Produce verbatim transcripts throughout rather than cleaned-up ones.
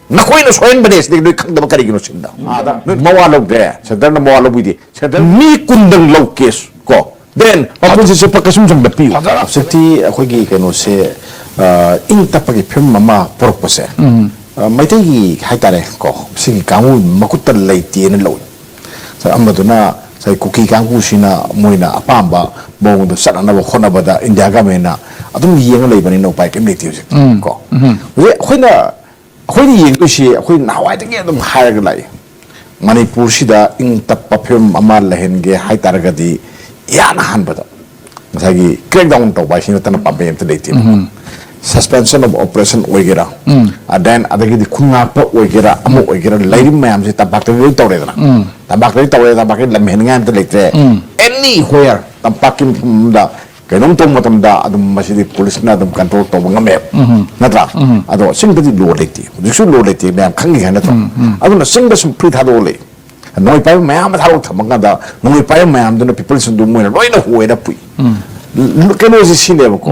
ꯅꯈꯣꯏꯅ ꯁꯣꯏꯍꯟꯕꯅꯦ ꯁꯤꯗꯤ ꯅꯣꯏ ꯈꯪꯗꯕ ꯀꯔꯤꯒꯤꯅꯣ ꯁꯤꯗ ꯑꯥꯗ ꯅꯣꯏ ꯃꯋꯥ ꯂꯧꯗꯦ꯫ ꯁꯦꯟꯇꯔꯅ ꯃꯋꯥ ꯂꯧꯕꯤꯗꯦ꯫ ꯁꯦꯟꯇꯔ ꯃꯤ ꯀꯨꯟꯗꯪ ꯂꯧ ꯀꯦꯁ ꯀꯣ꯫ ꯗꯦꯟ ꯑꯣꯄꯣꯖꯤꯠꯁꯦ ꯀꯩꯁꯨꯝ ꯆꯪꯗ ꯄꯤꯌꯨ꯫ ꯍꯧꯖꯤꯛꯇꯤ ꯑꯩꯈꯣꯏꯒꯤ ꯀꯩꯅꯣꯁꯦ, ꯑ, ꯏꯪ ꯇꯞꯄꯒꯤ ꯐꯤꯕꯝ ꯑꯃ ꯄꯨꯔꯛꯄꯁꯦ, ꯑ, ꯃꯩꯇꯩꯒꯤ ꯍꯥꯏꯇꯥꯔꯦ ꯀꯣ, ꯁꯤꯒꯤ ꯀꯥꯡꯕꯨ ꯃꯈꯨꯠꯇ ꯂꯩꯇꯦꯅ ꯂꯧꯏ꯫ ꯁꯥꯔ, ꯑꯃꯗꯨꯅ ꯉꯁꯥꯏ ꯀꯨꯀꯤ ꯀꯥꯡꯕꯨꯁꯤꯅ ꯃꯣꯏꯅ ꯑꯄꯥꯝꯕ ꯃꯑꯣꯡꯗ ꯆꯠꯅꯅꯕ ꯍꯣꯠꯅꯕꯗ ꯏꯟꯗꯤꯌꯥ ꯒꯃꯦꯟꯅ ꯑꯗꯨꯝ ꯌꯦꯡꯉ ꯂꯩꯕꯅꯤꯅ ꯎꯄꯥꯏ ꯀꯔꯤꯝ ꯂꯩꯇꯦ ꯍꯧꯖꯤꯛ ꯀꯣ꯫ ꯍꯧꯖꯤꯛ ꯑꯩꯈꯣꯏꯅ, ꯑꯩꯈꯣꯏꯅ ꯌꯦꯡꯗꯣꯏꯁꯤ ꯑꯩꯈꯣꯏ ꯅꯍꯥꯟꯋꯥꯏꯗꯒꯤ ꯑꯗꯨꯝ ꯍꯥꯏꯔꯒ ꯂꯥꯛꯏ꯫ ꯃꯅꯤꯄꯨꯔꯁꯤꯗ ꯏꯪ ꯇꯞꯄ ꯐꯤꯕꯝ ꯑꯃ ꯂꯩꯍꯟꯒꯦ ꯍꯥꯏ ꯇꯥꯔꯒꯗꯤ ꯏꯍꯥꯟ ꯍꯥꯟꯕꯗ ꯉꯁꯥꯏꯒꯤ crackdown ꯇꯧꯕ ꯍꯥꯏꯁꯤ ꯅꯠꯇꯅ ꯄꯥꯝꯕꯩ ꯑꯝꯇ ꯂꯩꯇꯦꯕ꯫ Suspension of operation ꯑꯣꯏꯒꯦꯔꯥ, then ꯑꯗꯒꯤꯗꯤ ꯈꯨꯟꯉꯥꯛꯄ ꯑꯣꯏꯒꯦꯔꯥ, ꯑꯃ ꯑꯣꯏꯒꯦꯔꯥ, ꯂꯩꯔꯤꯕ ꯃꯌꯥꯝꯁꯦ ꯇꯝꯄꯥꯛꯇꯗꯤ ꯂꯣꯏ ꯇꯧꯔꯦꯗꯅ꯫ ꯇꯝꯄꯥꯛꯇꯗꯤ ꯇꯧꯔꯦ, ꯇꯝꯄꯥꯛꯀꯤ ꯂꯝ ꯍꯦꯟꯅꯤꯡꯉꯥꯏ ꯑꯝꯇ ꯂꯩꯇ꯭ꯔꯦ꯫ Anywhere ꯇꯝꯄꯥꯛꯀꯤ ꯃꯐꯝ ꯑꯃꯗ ꯀꯩꯅꯣꯝ ꯇꯧꯕ ꯃꯇꯝꯗ ꯑꯗꯨꯝ ꯃꯁꯤꯗꯤ ꯄꯨꯂꯤꯁꯅ ꯑꯗꯨꯝ control ꯇꯧꯕ ꯉꯝꯃꯦꯕ, ꯅꯠꯇ꯭ꯔꯥ? ꯑꯗꯣ ꯆꯤꯡꯗꯗꯤ law ꯂꯩꯇꯦ, ꯍꯧꯖꯤꯛꯁꯨ law ꯂꯩꯇꯦ, ꯃꯌꯥꯝ ꯈꯪꯉꯤ ꯍꯥꯏ ꯅꯠꯇ꯭ꯔꯣ? ꯑꯗꯨꯅ ꯆꯤꯡꯗ ꯁꯨꯝ free ꯊꯥꯗꯣꯛꯑ ꯂꯩ꯫ ꯅꯣꯡꯃꯩ ꯄꯥꯏꯕ ꯃꯌꯥꯝ ꯑꯃ ꯊꯥꯗꯣꯛ ꯊꯝꯃꯀꯥꯟꯗ ꯅꯣꯡꯃꯩ ꯄꯥꯏꯕ ꯃꯌꯥꯝꯗꯨꯅ peopleꯁꯤꯡꯗꯨ ꯃꯣꯏꯅ ꯂꯣꯏꯅ ꯍꯣꯏꯔ ꯄꯨꯏ꯫ ꯀꯩꯅꯣꯁꯦ ꯁꯤꯅꯦꯕꯀꯣ꯫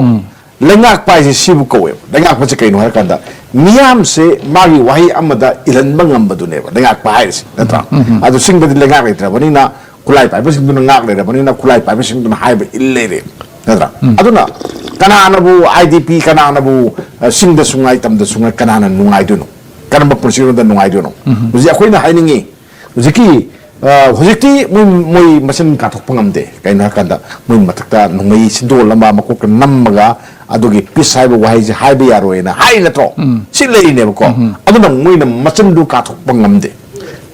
ꯂꯩꯉꯥꯛꯄ ꯍꯥꯏꯁꯦ ꯁꯤꯕꯨ ꯀꯧꯋꯦꯕ꯫ ꯂꯩꯉꯥꯛꯄꯁꯦ ꯀꯩꯅꯣ ꯍꯥꯏꯔꯀꯥꯟꯗ ꯃꯤꯌꯥꯝꯁꯦ ꯃꯥꯒꯤ ꯋꯥꯍꯩ ꯑꯃꯗ ꯏꯜꯍꯟꯕ ꯉꯝꯕꯗꯨꯅꯦꯕ ꯂꯩꯉꯥꯛꯄ ꯍꯥꯏꯔꯤꯁꯦ, ꯅꯠꯇ꯭ꯔꯥ? ꯑꯗꯨ ꯆꯤꯡꯗꯗꯤ ꯂꯩꯉꯥꯛ ꯂꯩꯇ꯭ꯔꯕꯅꯤꯅ ꯈꯨꯠꯂꯥꯏ ꯄꯥꯏꯕꯁꯤꯡꯗꯨꯅ ꯉꯥꯛ ꯂꯩꯔꯕꯅꯤꯅ ꯈꯨꯠꯂꯥꯏ ꯄꯥꯏꯕꯁꯤꯡꯗꯨꯅ ꯍꯥꯏꯕ ꯏꯜ ꯂꯩꯔꯦ, ꯅꯠꯇ꯭ꯔꯥ? ꯑꯗꯨꯅ ꯀꯅꯥꯅꯕꯨ IDP, ꯀꯅꯥꯅꯕꯨ, ꯑ, ꯆꯤꯡꯗꯁꯨ ꯉꯥꯏ, ꯇꯝꯗꯁꯨ ꯉꯥꯏ, ꯀꯅꯥꯅ ꯅꯨꯡꯉꯥꯏꯗꯣꯏꯅꯣ? ꯀꯔꯝꯕ ꯄꯨꯟꯁꯤꯔꯣꯝꯗ ꯅꯨꯡꯉꯥꯏꯗꯣꯏꯅꯣ? ꯍꯧꯖꯤꯛ ꯑꯩꯈꯣꯏꯅ ꯍꯥꯏꯅꯤꯡꯉꯤ, ꯍꯧꯖꯤꯛꯀꯤ, ꯑ, ꯍꯧꯖꯤꯛꯇꯤ ꯃꯣꯏ, ꯃꯣꯏ ꯃꯆꯤꯟ ꯀꯥꯊꯣꯛꯄ ꯉꯝꯗꯦ꯫ ꯀꯩꯅꯣ ꯍꯥꯏꯔꯀꯥꯟꯗ ꯃꯣꯏ ꯃꯊꯛꯇ ꯅꯣꯡꯃꯩ ꯁꯤꯟꯗꯣꯜ ꯑꯃ ꯃꯀꯣꯛꯇ ꯅꯝꯃꯒ ꯑꯗꯨꯒꯤ peace ꯍꯥꯏꯕ ꯋꯥꯍꯩꯁꯦ ꯍꯥꯏꯕ ꯌꯥꯔꯣꯏꯅ ꯍꯥꯏ ꯅꯠꯇ꯭ꯔꯣ? ꯁꯤ ꯂꯩꯔꯤꯅꯦꯕꯀꯣ꯫ ꯑꯗꯨꯅ ꯃꯣꯏꯅ ꯃꯆꯤꯟꯗꯨ ꯀꯥꯊꯣꯛꯄ ꯉꯝꯗꯦ꯫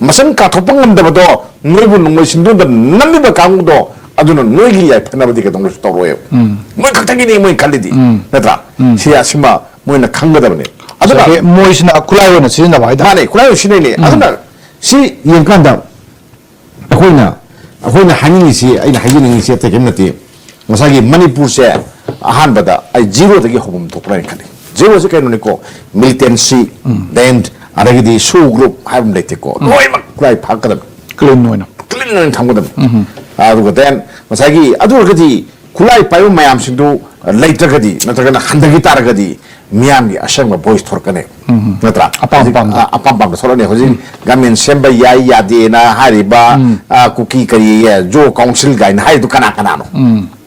ꯃꯆꯤꯟ ꯀꯥꯊꯣꯛꯄ ꯉꯝꯗꯕꯗꯣ ꯅꯣꯏꯕꯨ ꯅꯣꯡꯃꯩ ꯁꯤꯟꯗꯣꯟꯗ ꯅꯝꯃꯤꯕ ꯀꯥꯡꯕꯨꯗꯣ ꯑꯗꯨꯅ ꯅꯣꯏꯒꯤ ꯌꯥꯏꯐꯅꯕꯗꯤ ꯀꯩꯗꯧꯅꯁꯨ ꯇꯧꯔꯣꯏꯕ꯫ ꯃꯣꯏ ꯈꯛꯇꯒꯤꯅꯤ ꯃꯣꯏ ꯈꯜꯂꯤꯗꯤ, ꯅꯠꯇ꯭ꯔꯥ? ꯁꯤ ꯑꯁꯤꯃ ꯃꯣꯏꯅ ꯈꯪꯒꯗꯕꯅꯦ꯫ ꯑꯗꯨꯅ ꯉꯁꯥꯏꯒꯤ ꯃꯣꯏꯁꯤꯅ ꯈꯨꯠꯂꯥꯏ ꯑꯣꯏꯅ ꯁꯤꯖꯤꯟꯅꯕ ꯍꯥꯏꯇꯥꯔꯦ꯫ ꯃꯥꯅꯦ, ꯈꯨꯠꯂꯥꯏ ꯑꯣꯏꯅ ꯁꯤꯖꯤꯟꯅꯩꯅꯦ꯫ ꯑꯗꯨꯅ ꯁꯤ ꯌꯦꯡꯀꯥꯟꯗ ꯑꯩꯈꯣꯏꯅ, ꯑꯩꯈꯣꯏꯅ ꯍꯥꯏꯅꯤꯡꯉꯤꯁꯤ, ꯑꯩꯅ ꯍꯥꯏꯖꯅꯤꯡꯉꯤꯁꯤ ꯑꯇꯩ ꯀꯔꯤꯝ ꯅꯠꯇꯦ꯫ ꯉꯁꯥꯏꯒꯤ ꯃꯅꯤꯄꯨꯔꯁꯦ ꯑꯍꯥꯟꯕꯗ ꯑꯩ zeroꯗꯒꯤ ꯍꯧꯐꯝ ꯊꯣꯛꯄ꯭ꯔꯥ ꯍꯥꯏꯅ ꯈꯜꯂꯤ꯫ Zeroꯁꯦ ꯀꯩꯅꯣꯅꯤꯀꯣ, militancy, then ꯑꯗꯒꯤꯗꯤ SoO group ꯍꯥꯏꯕ ꯑꯃ ꯂꯩꯇꯦꯀꯣ, ꯂꯣꯏꯅꯃꯛ ꯈꯨꯠꯂꯥꯏ ꯐꯥꯛꯀꯗꯕꯅꯤ꯫ Clean ꯑꯣꯏꯅ꯫ Clean ꯑꯣꯏꯅ ꯊꯝꯒꯗꯕꯅꯤ꯫ ꯑꯗꯨꯒ then ꯉꯁꯥꯏꯒꯤ ꯑꯗꯨ ꯑꯣꯏꯔꯒꯗꯤ ꯈꯨꯠꯂꯥꯏ ꯄꯥꯏꯕ ꯃꯌꯥꯝꯁꯤꯡꯗꯨ ꯂꯩꯇ꯭ꯔꯒꯗꯤ ꯅꯠꯇ꯭ꯔꯒꯅ ꯍꯟꯊꯈꯤ ꯇꯥꯔꯒꯗꯤ ꯃꯤꯌꯥꯝꯒꯤ ꯑꯁꯦꯡꯕ ꯚꯣꯏꯁ ꯊꯣꯔꯛꯀꯅꯦꯕ꯫ ꯅꯠꯇ꯭ꯔꯥ? ꯑꯄꯥꯝ ꯍꯧꯖꯤꯛ, ꯑꯄꯥꯝꯕ꯫ ꯑ, ꯑꯄꯥꯝ ꯑꯄꯥꯝꯕ ꯊꯣꯛꯂꯛꯅꯤ꯫ ꯍꯧꯖꯤꯛ ꯒꯃꯦꯟ ꯁꯦꯝꯕ ꯌꯥꯏ ꯌꯥꯗꯦꯅ ꯍꯥꯏꯔꯤꯕ, ꯑ, ꯀꯨꯀꯤ ꯀꯔꯤ, ꯑ, ꯖꯣ ꯀꯥꯎꯟꯁꯤꯜ ꯀꯥꯏꯅ ꯍꯥꯏꯔꯤꯗꯨ ꯀꯅꯥ ꯀꯅꯥꯅꯣ?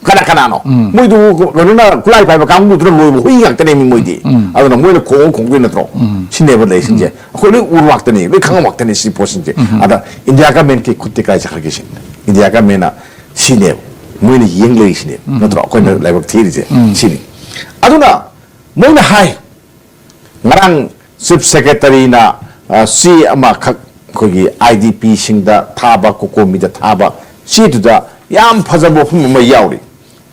ꯀꯅꯥ ꯀꯅꯥꯅꯣ? ꯃꯣꯏꯗꯨ ꯀꯩꯅꯣꯅ ꯈꯨꯠꯂꯥꯏ ꯄꯥꯏꯕ ꯀꯥꯡꯕꯨꯗꯨꯅ ꯂꯣꯏꯕ ꯍꯨꯏ ꯉꯥꯛꯇꯅꯦ ꯃꯤ ꯃꯣꯏꯗꯤ꯫ ꯑꯗꯨꯅ ꯃꯣꯏꯅ ꯈꯣꯡꯉ ꯈꯣꯡꯗꯣꯏ ꯅꯠꯇ꯭ꯔꯣ? ꯁꯤꯅꯦꯕ ꯂꯩꯔꯤꯁꯤꯡꯁꯦ꯫ ꯑꯩꯈꯣꯏ ꯂꯣꯏ ꯎꯔ ꯉꯥꯛꯇꯅꯤ, ꯂꯣꯏ ꯈꯪꯉ ꯉꯥꯛꯇꯅꯤ ꯁꯤ ꯄꯣꯠꯁꯤꯡꯁꯦ꯫ ꯑꯗ ꯏꯟꯗꯤꯌꯥ ꯒꯃꯦꯟꯒꯤ ꯈꯨꯠꯇꯤ ꯀꯥꯏ ꯆꯠꯈ꯭ꯔꯒꯦ ꯁꯤꯅꯤ? ꯏꯟꯗꯤꯌꯥ ꯒꯃꯦꯟꯅ ꯁꯤꯅꯦꯕ ꯃꯣꯏꯅ ꯌꯦꯡ ꯂꯩꯔꯤꯁꯤꯅꯦꯕ, ꯅꯠꯇ꯭ꯔꯣ? ꯑꯩꯈꯣꯏꯅ ꯂꯥꯏꯕꯛ ꯊꯤꯔꯤꯁꯦ ꯁꯤꯅꯤ꯫ ꯑꯗꯨꯅ ꯃꯣꯏꯅ ꯍꯥꯏ, ꯉꯔꯥꯡ ꯆꯤꯐ ꯁꯦꯀ꯭ꯔꯦꯇꯔꯤꯅ, ꯑ, ꯆꯦ ꯑꯃꯈꯛ ꯑꯩꯈꯣꯏꯒꯤ ꯑꯥꯏ ꯗꯤ ꯄꯤꯁꯤꯡꯗ ꯊꯥꯕ, ꯀꯣꯀꯣꯃꯤꯗ ꯊꯥꯕ ꯆꯦꯗꯨꯗ ꯌꯥꯝ ꯐꯖꯕ ꯋꯥꯐꯝ ꯑꯃ ꯌꯥꯎꯔꯤ꯫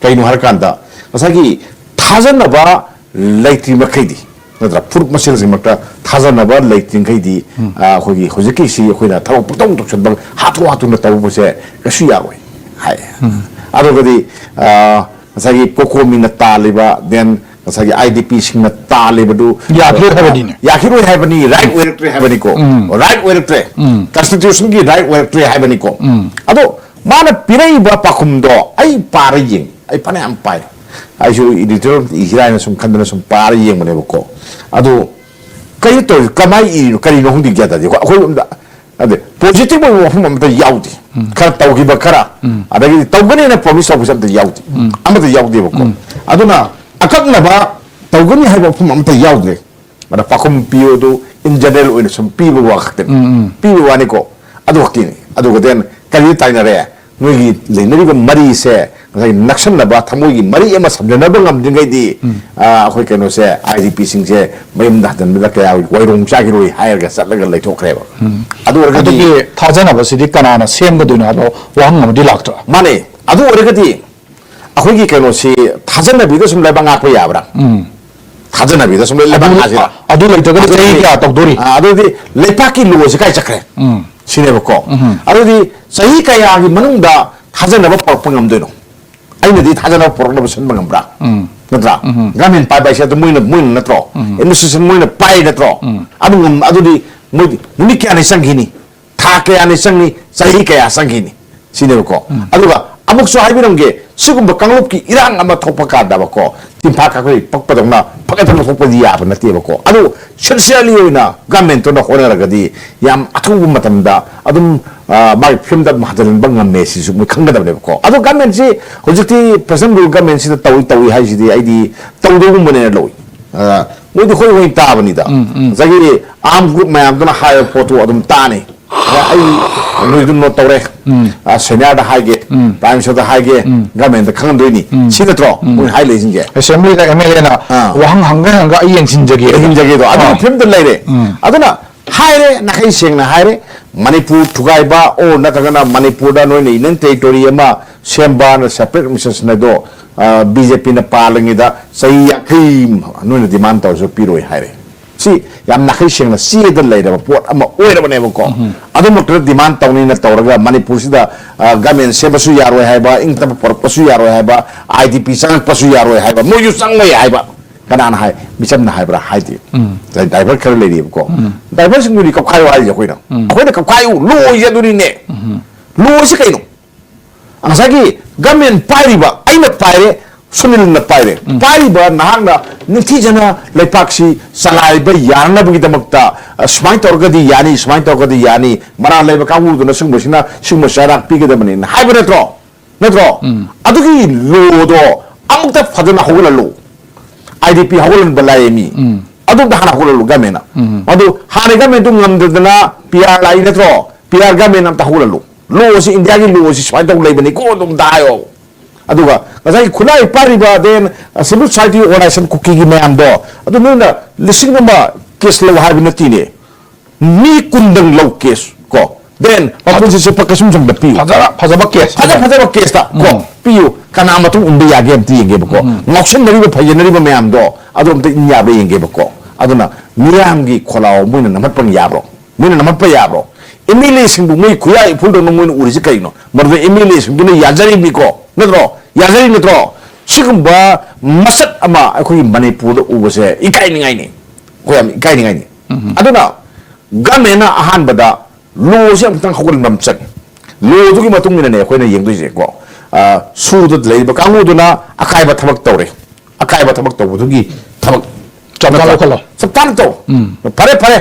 ꯀꯩꯅꯣ ꯍꯥꯏꯔꯀꯥꯟꯗ, ꯉꯁꯥꯏꯒꯤ ꯊꯥꯖꯅꯕ ꯂꯩꯇ꯭ꯔꯤ ꯃꯈꯩꯗꯤ, ꯅꯠꯇ꯭ꯔꯥ, ꯐꯨꯔꯨꯞ ꯃꯁꯦꯜꯁꯤꯃꯛꯇ ꯊꯥꯖꯅꯕ ꯂꯩꯇ꯭ꯔꯤꯈꯩꯗꯤ, ꯑ, ꯑꯩꯈꯣꯏꯒꯤ ꯍꯧꯖꯤꯛꯀꯤꯁꯤ ꯑꯩꯈꯣꯏꯅ ꯊꯕꯛ ꯄꯨꯡꯇꯧ ꯇꯧꯁꯟꯕ, ꯍꯥꯊꯨ ꯍꯥꯊꯨꯅ ꯇꯧꯕꯁꯦ ꯀꯩꯁꯨ ꯌꯥꯔꯣꯏ ꯍꯥꯏ꯫ ꯑꯗꯨꯒꯗꯤ, ꯑ, ꯉꯁꯥꯏꯒꯤ ꯀꯣꯀꯣꯃꯤꯅ ꯇꯥꯜꯂꯤꯕ, then ꯉꯁꯥꯏꯒꯤ ꯑꯥꯏ ꯗꯤ ꯄꯤꯁꯤꯡꯅ ꯇꯥꯜꯂꯤꯕꯗꯨ ꯌꯥꯈꯤꯔꯣꯏ ꯍꯥꯏꯕꯅꯤꯅꯦ꯫ ꯌꯥꯈꯤꯔꯣꯏ ꯍꯥꯏꯕꯅꯤ, ꯔꯥꯏꯠ ꯑꯣꯏꯔꯛꯇ꯭ꯔꯦ ꯍꯥꯏꯕꯅꯤꯀꯣ꯫ ꯔꯥꯏꯠ ꯑꯣꯏꯔꯛꯇ꯭ꯔꯦ꯫ ꯀꯟꯁꯇꯤꯇ꯭ꯌꯨꯁꯟꯒꯤ ꯔꯥꯏꯠ ꯑꯣꯏꯔꯛꯇ꯭ꯔꯦ ꯍꯥꯏꯕꯅꯤꯀꯣ꯫ ꯑꯗꯣ ꯃꯥꯅ ꯄꯤꯔꯛꯏꯕ ꯄꯥꯎꯈꯨꯝꯗꯣ ꯑꯩ ꯄꯥꯔ ꯌꯦꯡꯉꯤ꯫ ꯑꯩ ꯐꯅꯌꯥꯝ ꯄꯥꯏ꯫ ꯑꯩꯁꯨ ꯏꯗꯤꯇꯣꯔꯤꯌꯦꯜ ꯏꯁꯤꯔꯥ ꯍꯥꯏꯅ ꯁꯨꯝ ꯈꯟꯗꯅ ꯁꯨꯝ ꯄꯥꯔ ꯌꯦꯡꯕꯅꯦꯕꯀꯣ꯫ ꯑꯗꯣ ꯀꯩꯅꯣ ꯇꯧꯔꯤ, ꯀꯃꯥꯏꯅ ꯏꯔꯤꯅꯣ, ꯀꯔꯤꯅꯣ ꯈꯪꯗꯦ, ꯒ꯭ꯌꯥꯟ ꯇꯥꯗꯦ꯫ ꯑꯩꯈꯣꯏ, ꯑꯩꯈꯣꯏ ꯑꯝꯇ, ꯑꯗꯩ ꯄꯣꯖꯤꯇꯤꯚ ꯑꯣꯏꯕ ꯋꯥꯐꯝ ꯑꯃꯇ ꯌꯥꯎꯗꯦ꯫ ꯈꯔ ꯇꯧꯈꯤꯕ ꯈꯔ, ꯑꯗꯒꯤꯗꯤ ꯇꯧꯒꯅꯤꯅ ꯄ꯭ꯔꯣꯃꯤꯁ ꯇꯧꯕꯁꯦ ꯑꯝꯇ ꯌꯥꯎꯗꯦ꯫ ꯑꯃꯠꯇ ꯌꯥꯎꯗꯦꯕꯀꯣ꯫ ꯑꯗꯨꯅ ꯑꯀꯛꯅꯕ ꯇꯧꯒꯅꯤ ꯍꯥꯏꯕ ꯋꯥꯐꯝ ꯑꯃꯠꯇ ꯌꯥꯎꯗ꯭ꯔꯦ꯫ ꯑꯗ ꯄꯥꯎꯈꯨꯝ ꯄꯤꯌꯨ ꯑꯗꯨ in general ꯑꯣꯏꯅ ꯁꯨꯝ ꯄꯤꯕ ꯋꯥ ꯈꯛꯇꯅꯤ꯫ ꯄꯤꯕ ꯋꯥꯅꯤꯀꯣ꯫ ꯑꯗꯨ ꯈꯛꯀꯤꯅꯤ꯫ ꯑꯗꯨꯒ then ꯀꯔꯤꯗ ꯇꯥꯏꯅꯔꯦ? ꯅꯣꯏꯒꯤ ꯂꯩꯅꯔꯤꯕ ꯃꯔꯤꯁꯦ ꯉꯁꯥꯏꯒꯤ ꯅꯛꯁꯟꯅꯕ, ꯊꯃꯣꯏꯒꯤ ꯃꯔꯤ ꯑꯃ ꯁꯝꯖꯟꯅꯕ ꯉꯝꯗ꯭ꯔꯤꯉꯩꯗꯤ, ꯑ, ꯑꯩꯈꯣꯏ ꯀꯩꯅꯣꯁꯦ, ꯑꯥꯏ ꯗꯤ ꯄꯤꯁꯤꯡꯁꯦ ꯃꯌꯨꯝꯗ ꯍꯟꯖꯤꯟꯕꯗ ꯀꯌꯥ ꯋꯥꯏꯔꯣꯡ ꯆꯥꯈꯤꯔꯣꯏ ꯍꯥꯏꯔꯒ ꯆꯠꯂꯒ ꯂꯩꯊꯣꯛꯈ꯭ꯔꯦꯕ꯫ ꯑꯗꯨ ꯑꯣꯏꯔꯒꯗꯤ ꯑꯗꯨꯒꯤ ꯊꯥꯖꯅꯕꯁꯤꯗꯤ ꯀꯅꯥꯅ ꯁꯦꯝꯒꯗꯣꯏꯅꯣ ꯍꯥꯏꯕ ꯋꯥꯍꯪ ꯑꯃꯗꯤ ꯂꯥꯛꯇ꯭ꯔꯥ? ꯃꯥꯅꯦ꯫ ꯑꯗꯨ ꯑꯣꯏꯔꯒꯗꯤ ꯑꯩꯈꯣꯏꯒꯤ ꯀꯩꯅꯣꯁꯤ ꯊꯥꯖꯅꯕꯤꯗ ꯁꯨꯝ ꯂꯩꯕꯥꯛ ꯉꯥꯛꯄ ꯌꯥꯕ꯭ꯔꯥ? ꯊꯥꯖꯅꯕꯤꯗ ꯁꯨꯝ ꯂꯩꯕꯥꯛ ꯑꯗꯨ, ꯉꯥꯛꯁꯤꯔꯥ? ꯑꯗꯨ ꯂꯩꯇ꯭ꯔꯒꯗꯤ ꯆꯍꯤ ꯑꯗꯨꯗꯤ, ꯀꯌꯥ ꯇꯧꯗꯣꯔꯤ? ꯑ, ꯑꯗꯨꯗꯤ ꯂꯩꯄꯥꯛꯀꯤ ꯂꯣꯁꯤ ꯀꯥꯏ ꯆꯠꯈ꯭ꯔꯦ? ꯁꯤꯅꯦꯕꯀꯣ꯫ ꯑꯗꯨꯗꯤ ꯆꯍꯤ ꯀꯌꯥꯒꯤ ꯃꯅꯨꯡꯗ ꯊꯥꯖꯅꯕ ꯄꯨꯔꯛꯄ ꯉꯝꯗꯣꯏꯅꯣ? ꯑꯩꯅꯗꯤ ꯊꯥꯖꯅꯕ ꯄꯨꯔꯛꯅꯕ ꯁꯤꯟꯕ ꯉꯝꯕ꯭ꯔꯥ? ꯅꯠꯇ꯭ꯔꯥ? ꯒꯃꯦꯟ ꯄꯥꯏꯕ ꯍꯥꯏꯁꯦ ꯑꯗꯨ ꯃꯣꯏꯅ, ꯃꯣꯏꯅ ꯅꯠꯇ꯭ꯔꯣ? ꯑꯦꯗꯃꯤꯅꯤꯁꯇ꯭ꯔꯦꯁꯟ ꯃꯣꯏꯅ ꯄꯥꯏ ꯅꯠꯇ꯭ꯔꯣ? ꯑꯗꯨ ꯉꯝ-, ꯑꯗꯨꯗꯤ ꯃꯣꯏꯗꯤ ꯅꯨꯃꯤꯠ ꯀꯌꯥꯅꯤ ꯆꯪꯈꯤꯅꯤ? ꯊꯥ ꯀꯌꯥꯅꯤ ꯆꯪꯅꯤ? ꯆꯍꯤ ꯀꯌꯥ ꯆꯪꯈꯤꯅꯤ? ꯁꯤꯅꯦꯕꯀꯣ꯫ ꯑꯗꯨꯒ ꯑꯃꯨꯛꯁꯨ ꯍꯥꯏꯕꯤꯔꯝꯒꯦ, ꯁꯤꯒꯨꯝꯕ ꯀꯥꯡꯂꯨꯞꯀꯤ ꯏꯔꯥꯡ ꯑꯃ ꯊꯣꯛꯄ ꯀꯥꯟꯗꯕꯀꯣ, ꯇꯤꯟꯐꯥ ꯀꯥꯈꯣꯏ ꯄꯛꯄꯗꯧꯅ ꯐꯒꯠꯇꯅ ꯂꯧꯊꯣꯛꯄꯗꯤ ꯌꯥꯕ ꯅꯠꯇꯦꯕꯀꯣ꯫ ꯑꯗꯨ sincerely ꯑꯣꯏꯅ governmentꯇꯨꯅ ꯍꯣꯠꯅꯔꯒꯗꯤ ꯌꯥꯝ ꯑꯊꯨꯕ ꯃꯇꯝꯗ ꯑꯗꯨꯝ, ꯑ, ꯃꯥꯒꯤ ꯐꯤꯕꯝꯗ ꯑꯗꯨꯝ ꯍꯟꯖꯤꯟꯍꯟꯕ ꯉꯝꯃꯦ ꯁꯤꯁꯨ ꯃꯣꯏ ꯈꯪꯒꯗꯕꯅꯦꯕꯀꯣ꯫ ꯑꯗꯣ governmentꯁꯤ ꯍꯧꯖꯤꯛꯇꯤ President Rule Governmentꯁꯤꯗ ꯇꯧꯏ, ꯇꯧꯏ ꯍꯥꯏꯁꯤꯗꯤ ꯑꯩꯗꯤ ꯇꯧꯗꯧꯒꯨꯝꯕꯅꯦꯅ ꯂꯧꯏ꯫ ꯑ, ꯃꯣꯏꯗꯤ ꯍꯣꯏ ꯍꯣꯏ ꯇꯥꯕꯅꯤꯗ꯫ ꯎꯝ, ꯎꯝ꯫ ꯉꯁꯥꯏꯒꯤ arm group ꯃꯌꯥꯝꯗꯨꯅ ꯍꯥꯏꯕ ꯄꯣꯠꯇꯨ ꯑꯗꯨꯝ ꯇꯥꯅꯤ꯫ ꯑ, ꯑꯩ ꯅꯣꯏꯗꯨ note ꯇꯧꯔꯦ꯫ ꯎꯝ꯫ ꯑ, seniorꯗ ꯍꯥꯏꯒꯦ, ꯎꯝ꯫ Prime Ministerꯗ ꯍꯥꯏꯒꯦ, ꯎꯝ꯫ Governmentꯇ ꯈꯪꯍꯟꯗꯣꯏꯅꯤ꯫ ꯎꯝ꯫ ꯁꯤ ꯅꯠꯇ꯭ꯔꯣ? ꯎꯝ꯫ ꯃꯣꯏ ꯍꯥꯏ ꯂꯩꯁꯤꯡꯁꯦ꯫ Assemblyꯗ MLAꯅ ꯑꯥ꯫ ꯋꯥꯍꯪ ꯍꯪꯒ ꯍꯪꯒ ꯑꯩ ꯌꯦꯡꯁꯤꯟꯖꯒꯦ꯫ ꯌꯦꯡꯁꯤꯟꯖꯒꯦꯗꯣ꯫ ꯑꯗꯨꯒꯤ ꯑꯥ꯫ ꯐꯤꯕꯝꯗ ꯂꯩꯔꯦ꯫ ꯎꯝ꯫ ꯑꯗꯨꯅ ꯍꯥꯏꯔꯦ, ꯅꯥꯈꯩ ꯁꯦꯡꯅ ꯍꯥꯏꯔꯦ, ꯃꯅꯤꯄꯨꯔ ꯊꯨꯒꯥꯏꯕ, ꯑꯣ, ꯅꯠꯇ꯭ꯔꯒꯅ ꯃꯅꯤꯄꯨꯔꯗ ꯅꯣꯏꯅ Union Territory ꯑꯃ ꯁꯦꯝꯕꯅ separate administration ꯑꯗꯣ, ꯑ, BJPꯅ ꯄꯥꯜꯂꯤꯉꯩꯗ ꯆꯍꯤ ꯌꯥꯡꯈꯩ ꯅꯣꯏꯅ demand ꯇꯧꯔꯁꯨ ꯄꯤꯔꯣꯏ ꯍꯥꯏꯔꯦ꯫ ꯁꯤ ꯌꯥꯝ ꯅꯥꯈꯩ ꯁꯦꯡꯅ ꯆꯦꯗ ꯂꯩꯔꯕ ꯄꯣꯠ ꯑꯃ ꯑꯣꯏꯔꯕꯅꯦꯕꯀꯣ꯫ ꯎꯝ꯫ ꯑꯗꯨꯃꯛꯇꯗ demand ꯇꯧꯅꯤꯅ ꯇꯧꯔꯒ ꯃꯅꯤꯄꯨꯔꯁꯤꯗ, ꯑ, government ꯁꯦꯝꯕꯁꯨ ꯌꯥꯔꯣꯏ ꯍꯥꯏꯕ, ꯏꯪ ꯇꯞꯄ ꯄꯨꯔꯛꯄꯁꯨ ꯌꯥꯔꯣꯏ ꯍꯥꯏꯕ, IDP ꯆꯪꯉꯛꯄꯁꯨ ꯌꯥꯔꯣꯏ ꯍꯥꯏꯕ, ꯃꯣꯏꯁꯨ ꯆꯪꯉꯣꯏ ꯍꯥꯏꯕ꯫ ꯀꯅꯥꯅ ꯍꯥꯏ? ꯃꯤꯆꯝꯅ ꯍꯥꯏꯕ꯭ꯔꯥ? ꯍꯥꯏꯗꯦ꯫ ꯎꯝ꯫ Divert ꯈꯔ ꯂꯩꯔꯤꯕꯀꯣ꯫ ꯎꯝ꯫ Divertꯁꯤꯡꯗꯨꯗꯤ ꯀꯞꯈꯥꯏꯌꯨ ꯍꯥꯏꯔꯤꯁꯦ ꯑꯩꯈꯣꯏꯅ꯫ ꯎꯝ꯫ ꯑꯩꯈꯣꯏꯅ ꯀꯞꯈꯥꯏꯌꯨ, ꯂꯣꯁꯦ ꯑꯗꯨꯅꯤꯅꯦ꯫ ꯎꯝ꯫ ꯂꯣꯁꯦ ꯀꯩꯅꯣ? ꯉꯁꯥꯏꯒꯤ government ꯄꯥꯏꯔꯤꯕ, ꯑꯩꯅ ꯄꯥꯏꯔꯦ, ꯁꯨꯅꯤꯜꯅ ꯄꯥꯏꯔꯦ꯫ ꯎꯝ꯫ ꯄꯥꯏꯔꯤꯕ ꯅꯍꯥꯛꯅ ꯅꯤꯡꯊꯤꯖꯅ ꯂꯩꯄꯥꯛꯁꯤ ꯆꯂꯥꯏꯕ ꯌꯥꯅꯅꯕꯒꯤꯗꯃꯛꯇ, ꯑ, ꯁꯨꯃꯥꯏꯅ ꯇꯧꯔꯒꯗꯤ ꯌꯥꯅꯤ, ꯁꯨꯃꯥꯏꯅ ꯇꯧꯔꯒꯗꯤ ꯌꯥꯅꯤ, ꯃꯔꯥꯜ ꯂꯩꯕ ꯀꯥꯡꯕꯨꯗꯨꯅ ꯁꯤꯒꯨꯝꯕꯁꯤꯅ ꯁꯤꯒꯨꯝꯕ ꯆꯩꯔꯥꯛ ꯄꯤꯒꯗꯕꯅꯤꯅ ꯍꯥꯏꯕ ꯅꯠꯇ꯭ꯔꯣ? ꯅꯠꯇ꯭ꯔꯣ? ꯎꯝ꯫ ꯑꯗꯨꯒꯤ ꯂꯣꯗꯣ ꯑꯃꯨꯛꯇ ꯐꯖꯅ ꯍꯧꯒꯠꯍꯜꯂꯨ꯫ IDP ꯍꯧꯒꯠꯍꯟꯕ ꯂꯥꯛꯑꯦ ꯃꯤ꯫ ꯎꯝ꯫ ꯑꯗꯨꯝꯇ ꯍꯥꯟꯅ ꯍꯧꯒꯠꯍꯜꯂꯨ governmentꯅ꯫ ꯎꯝ꯫ ꯑꯗꯨ ꯍꯥꯟꯅ governmentꯗꯨ ꯉꯝꯗꯗꯅ PR ꯂꯥꯛꯏ ꯅꯠꯇ꯭ꯔꯣ? PR government ꯑꯝꯇ ꯍꯧꯒꯠꯍꯜꯂꯨ꯫ ꯂꯣꯁꯤ, ꯏꯟꯗꯤꯌꯥꯒꯤ ꯂꯣꯁꯤ ꯁꯨꯃꯥꯏꯅ ꯇꯧ ꯂꯩꯕꯅꯤꯀꯣ ꯑꯗꯨꯝꯇ ꯍꯥꯏꯌꯣ꯫ ꯑꯗꯨꯒ ꯉꯁꯥꯏꯒꯤ ꯈꯨꯠꯂꯥꯏ ꯄꯥꯏꯔꯤꯕ then civil society organization ꯀꯨꯀꯤꯒꯤ ꯃꯌꯥꯝꯗꯣ ꯑꯗꯨ ꯅꯣꯏꯅ ꯂꯤꯁꯤꯡ ꯑꯃ case ꯂꯧ ꯍꯥꯏꯕ ꯅꯠꯇꯦꯅꯦ꯫ ꯃꯤ ꯀꯨꯟꯗꯪ ꯂꯧ case ꯀꯣ꯫ Then ꯃꯄꯨꯟꯁꯤꯁꯦ ꯄ-, ꯀꯩꯁꯨꯝꯁꯪꯗ ꯄꯤꯌꯨ꯫ ꯐꯖꯔ-, ꯐꯖꯕ case ꯐꯖ ꯐꯖꯕ caseꯇ ꯀꯣ ꯎꯝ꯫ ꯄꯤꯌꯨ꯫ ꯀꯅꯥ ꯃꯇꯨꯡ ꯏꯟꯕ ꯌꯥꯒꯦ ꯑꯝꯇ ꯌꯦꯡꯒꯦꯕꯀꯣ꯫ ꯎꯝ꯫ ꯉꯥꯎꯁꯟꯅꯔꯤꯕ ꯐꯩꯖꯅꯔꯤꯕ ꯃꯌꯥꯝꯗꯣ ꯑꯗꯨ ꯑꯝꯇ ꯏꯟ ꯌꯥꯕ꯭ꯔꯥ ꯌꯦꯡꯒꯦꯕꯀꯣ꯫ ꯑꯗꯨꯅ ꯃꯤꯌꯥꯝꯒꯤ ꯈꯣꯜꯂꯥꯎ ꯃꯣꯏꯅ ꯅꯝꯍꯠꯄ ꯌꯥꯕ꯭ꯔꯣ? ꯃꯣꯏꯅ ꯅꯝꯍꯠꯄ ꯌꯥꯕ꯭ꯔꯣ? MLAꯁꯤꯡꯕꯨ ꯃꯣꯏ ꯈꯨꯌꯥ ꯏꯐꯨꯜꯗꯧꯅ ꯃꯣꯏꯅ ꯎꯔꯤꯁꯤ ꯀꯩꯅꯣ? ꯃꯗꯨꯗ MLAꯁꯤꯡꯗꯨꯅ ꯌꯥꯖꯔꯤꯕꯅꯤꯀꯣ, ꯅꯠꯇ꯭ꯔꯣ? ꯌꯥꯖꯔꯤ ꯅꯠꯇ꯭ꯔꯣ? ꯁꯤꯒꯨꯝꯕ ꯃꯁꯛ ꯑꯃ ꯑꯩꯈꯣꯏꯒꯤ ꯃꯅꯤꯄꯨꯔꯗ ꯎꯕꯁꯦ ꯏꯀꯥꯏꯅꯤꯡꯉꯥꯏꯅꯤ꯫ ꯑꯩꯈꯣꯏ ꯌꯥꯝ ꯏꯀꯥꯏꯅꯤꯡꯉꯥꯏꯅꯤ꯫ ꯎꯝ꯫ ꯑꯗꯨꯅ governmentꯅ ꯑꯍꯥꯟꯕꯗ ꯂꯣꯁꯦ ꯑꯃꯨꯛꯇꯪ ꯍꯧꯒꯠꯂꯝꯕ ꯑꯃ ꯆꯪꯉꯤ꯫ ꯂꯣꯗꯨꯒꯤ ꯃꯇꯨꯡ ꯏꯟꯅꯅꯦ ꯑꯩꯈꯣꯏꯅ ꯌꯦꯡꯗꯣꯏꯁꯦꯀꯣ꯫ ꯑ, ꯁꯨꯗ ꯂꯩꯔꯤꯕ ꯀꯥꯡꯕꯨꯗꯨꯅ ꯑꯀꯥꯏꯕ ꯊꯕꯛ ꯇꯧꯔꯦ꯫ ꯑꯀꯥꯏꯕ ꯍꯥꯏꯕ ꯊꯕꯛ ꯇꯧꯕꯗꯨꯒꯤ ꯊꯕꯛ ꯆꯞ ꯆꯥꯅ ꯂꯧꯈꯠꯂꯣ꯫ ꯆꯞ ꯆꯥꯅ ꯇꯧ꯫ ꯎꯝ꯫ ꯐꯔꯦ, ꯐꯔꯦ,